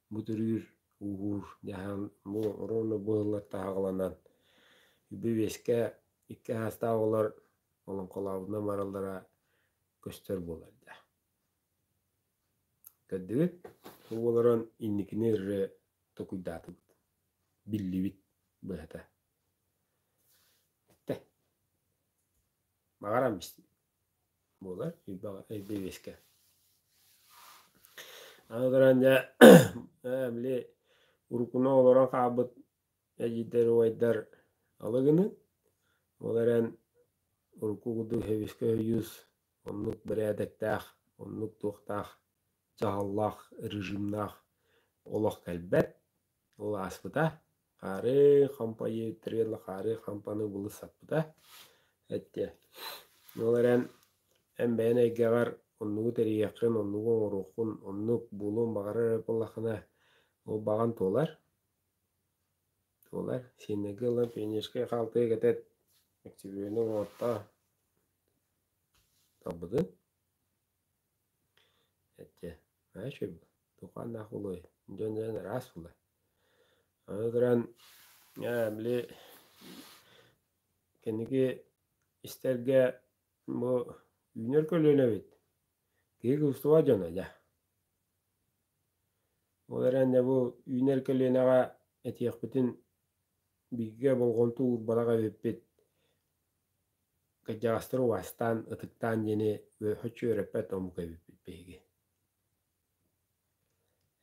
бу төрүүр ууһуур дьаһан бу ровно бу ыһыллар таһаҕаланан үбү-үөскэ икки аһаастаах оҕолор олоҥхолообутунан бараллара көстөр буолар дьэ. Көрдүгүт? Бу олорон инникини ыры токуйдаатыбыт, биллибит быһата. Бүттэ. Баҕарам истибит буолар үбү-үөскэ. Аны туран дьэ били уруккуну олорон хаалбыт эдьиийдэр убайдар алы гынын, ол эрэн урукку курдук Сэбиэскэй Союз оннук бэрээдэктээх, оннук туохтаах дьаһаллаах, режимнаах олох кэлбэт. Ол ааспыта. Хаары хампайы трела хаары хампаны былы саппыта. Эттэ. Ол эрэн эн бэйэн эйгэҕэр оннугу тэрийиэххин, оннугу оҥоруоххун, оннук буолуон баҕарар эрэ буоллаххына, ол баҕан туолар. Туолар. Сиэннэргэ ылан пионерскай хаалтыга кэтэт, октябрины оҥортоо. Талбытын. Эттэ. Наһаа үчүгэй буолла. Тухааннаах буолуой. Дьон-дьон араас буолар. Аны туран, били кэнники истэргэ бу үүнэр көлүөнэбит киһи кыбыстыбат дьоно дьэ. Ол эрэн дьэ бу үүнэр көлүөнэҕэ этиэхпитин бииргэ болҕомто уурбатах эбиппит. Кырдьаҕастары убаастаан, ытыктаан диэни үөрэ үөрэппэт омук эбиппит биһиги.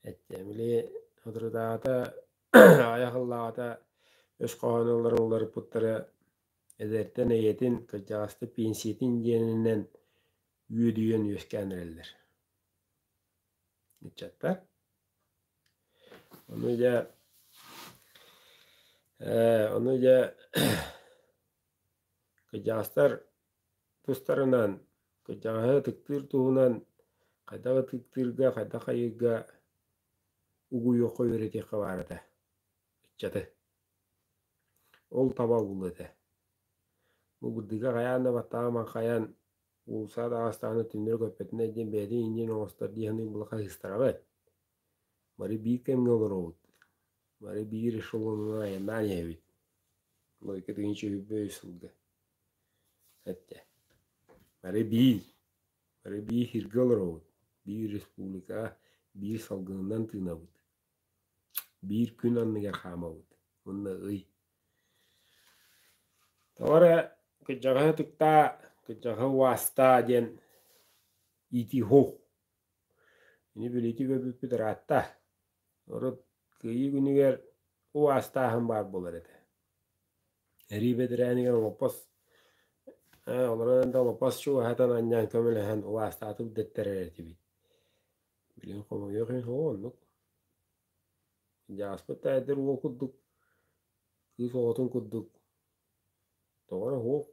Эттэ, били соторутааҕыта аҕыйах сыллааҕыта өс хоһооно ылларан уларыппыттара эдэртэн эйэтин, кырдьаҕастар пенсиятын диэнинэн үөдүйэн үөскээн эрэллэр. Ыччаттар. Ону дьэ ону дьэ кырдьаҕастар тустарынан, кырдьаҕаһы ытыктыыр туһунан хайдах ытыктыырга, хайдах хайыырга угуйуохха үөрэтиэххэ баар этэ ыччаты. Ол таба буолуо этэ. Бу бырдыга хайаан да баттаҕа маҥхайан уулусса таҕыстаҕына түннэри көппөтүнэ диэн бэйэтин иннин оҥостор дии саныыр буоллахха ыыстарабыт. Бары биир кэмҥэ олоробут. Бары биир эшелонунан айаннаан иһэбит. Лойка 1023 сылга. Эттэ. Бары биир. Бары биир сиргэ олоробут. Биир республикаҕа биир салгынынан тыынабыт. Биир күн анныгар хаамабыт. Уонна ый. Тоҕо эрэ кырдьаҕаһы ытыктаа, кырдьаҕаһы убаастаа диэн иитии суох. Ини билиити көрбүппүт ыраатта. Урут Кыайыы күнүгэр убаастааһын баар буолар этэ. Эрии бэдэрээнигэр олоппос олорон да олоппос чугаһатан анньан көмөлөһөн убаастаатыбыт дэттэрэр этибит. Билигин хомойуох иһин суоҕа оннук. Дьааспыт да эдэр уол курдук, кыыс оҕотун курдук тоҕо эрэ суох.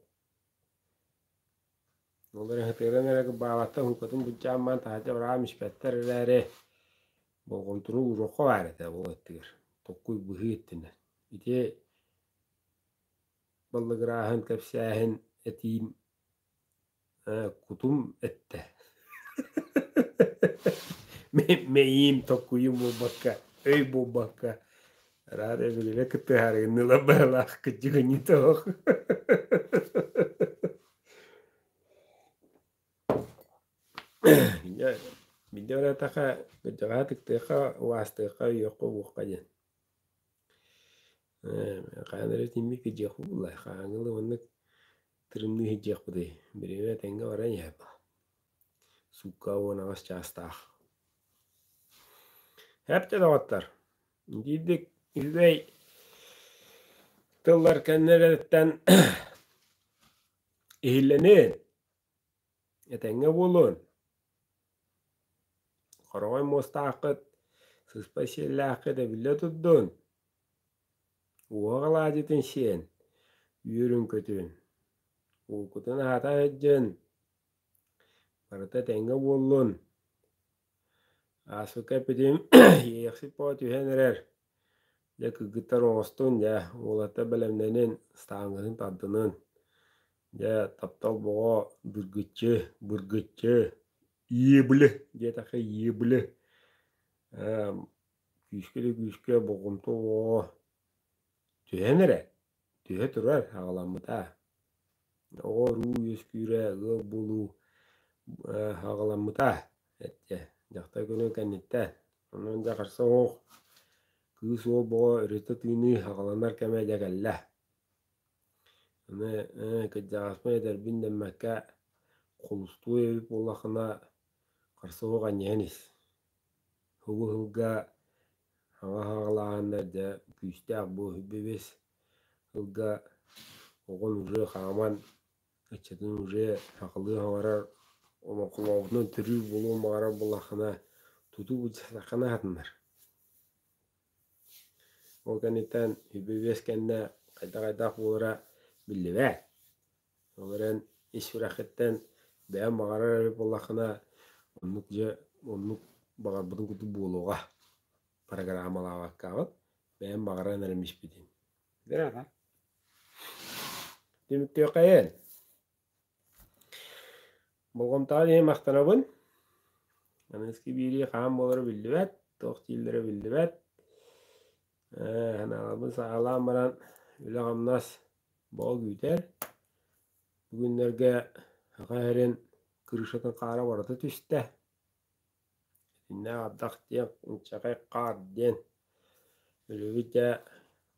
Ол эрэ сытыаран эрэ кырбаабаттар, уһуккатын былдьаан таһырдьа быраҕан испэттэр эрээри, болҕомтону ууруохха баар этэ ол өттүгэр, толкуй быһыы өттүнэн. Ити баллыгырааһын, кэпсээһин, этиим кутум эттэ. Мэйиим, толкуйум буолбакка, өй буолбакка, араас эбилэрэ кыттыһаарыгыннылар быһалаах кыдьыгынньыта оһох. Биирдэ бараатахха, кырдьаҕаһы ытыктыахха, убаастыахха, өйүөххэ-уохха диэн. Хаһан эрэ итинник кыдьыахпыт буолла, хаһааҥҥы маннык тырымныы сылдьыахпытый, бириэмэ этэҥҥэ баран иһэр. Суукка 18 чаастаах. Эптэ доҕоттор, итиирдик үчүгэй тыллар кэннилэриттэн иһиллэнин, этэҥҥэ буолун. Хороҕой муостааххыт, сыспай сиэллээххит эбиллэ турдун. Уоһах алаадьытын сиэн, үөрүн-көтүн, уукутун аһата сылдьын, барыта этэҥҥэ буоллун. Ааспыкка эппитим иэйэхсит бөҕө түһэн эрэр. Дьэ кыргыттар оҥостун, дьэ уолаттар бэлэмнэнин, ыстааҥҥытын тардынын. Дьэ таптал бөҕө дыргыччы, быргыччы, иэбилэ диэтэххэ иэбилэ. Күүскэ да күүскэ болҕомто оҕоҕо түһэн эрэ, түһэ турар аҕаламмыта. Оҕо уруу үөскүүрэ, ыал буолуу аҕаламмыта эттэ. Дьахтар күнүн кэнниттэн. Онон дьэ харса оһох, кыыс уол бөҕө өрүтэ тыыныы аҕаланар кэмэ дьэ кэллэ. Аны кырдьаҕаспын эдэрбин дэммэккэ холустуой эбит буоллаххына харса оһох анньыһан ис. Уһугу ыһылга хаҥа хаҕалааһыннар дьэ күүстээх бу үбүбүс ыһылга оҕон уже хааман ыччатын уже сахалыы саҥарар олоҥхолообутунан төрүүр буолуон баҕарар буоллаххына тутуу былдьастаххына сатанар. Ол кэнниттэн үбүбүс кэннэ хайдах-хайдах буолара биллибэт. Ол эрэн ис сүрэххиттэн бэйэҥ баҕарар эбит буоллаххына, оннук дьэ оннук баҕарбытыҥ курдук буолуоҕа. Программалаабаккаҕыт, бэйэм баҕаран эрэ испитин. Түмүктүөххэйин. Болҕомтоҕо иһин махтанабын. Аныгыскы биэрии хаһан буолара биллибэт, туох дииллэрэ биллибэт. Санааларбын саҕалаан баран үлэ-хамнас Боо күүтэр. Бүгүннэргэ саха сирин крышатын хаара барыта түстэ. Итиннээх ардах диэн, инчэҕэй хаар диэн өлүбүт дьэ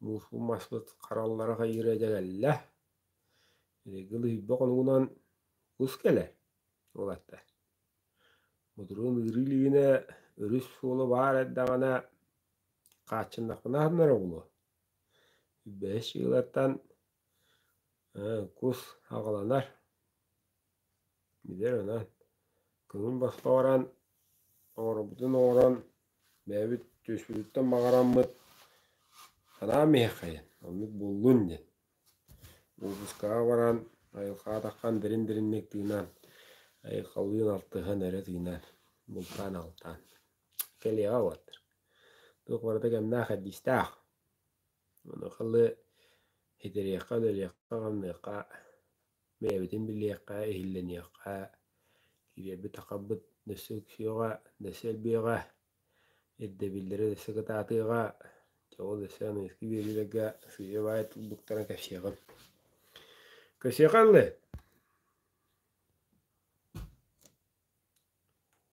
мууспут маспыт хараллара хайыыра дьэ кэллэ. Эрэйгэ лыһыйба хонугунан кус кэлэр уолаттар. Ботуруон ыарыы илигинэ өрүс суола баар эрдэҕинэ хааччыннахпына аһынара буолуо. Бэһис ыаллартан кус аҕаланар, билэр онон көҥүл босхо баран оҥорорбутун оҥорон бэйэбит түөспүтүттэн баҕараммыт санаам иһиэххэйин оннук буоллун диэн уоппускаҕа баран айылҕаҕа таххан дириҥ-дириҥник тыынан айылҕалыын алтыһан эрэ тыынан бултаан-алтаан кэлиэҕэ уолаттар туох барыта кэмнээх-кэрдиистээх. Онуоха ситэриэххэ, үлэлиэххэ-хамныахха, бэйэбитин билиэххэ, иһиллэниэххэ, кириэрбит-тахарбыт өссө үксүөҕэ, өссө элбиэҕэ, ирдэбиллэри өссө кытаатыаҕа, дьэ ол өссө аныгыскы биэриилэргэ сыыйа-баайа тылбыттарын кэпсиэҕим. Көрсүөххэ ыллыы!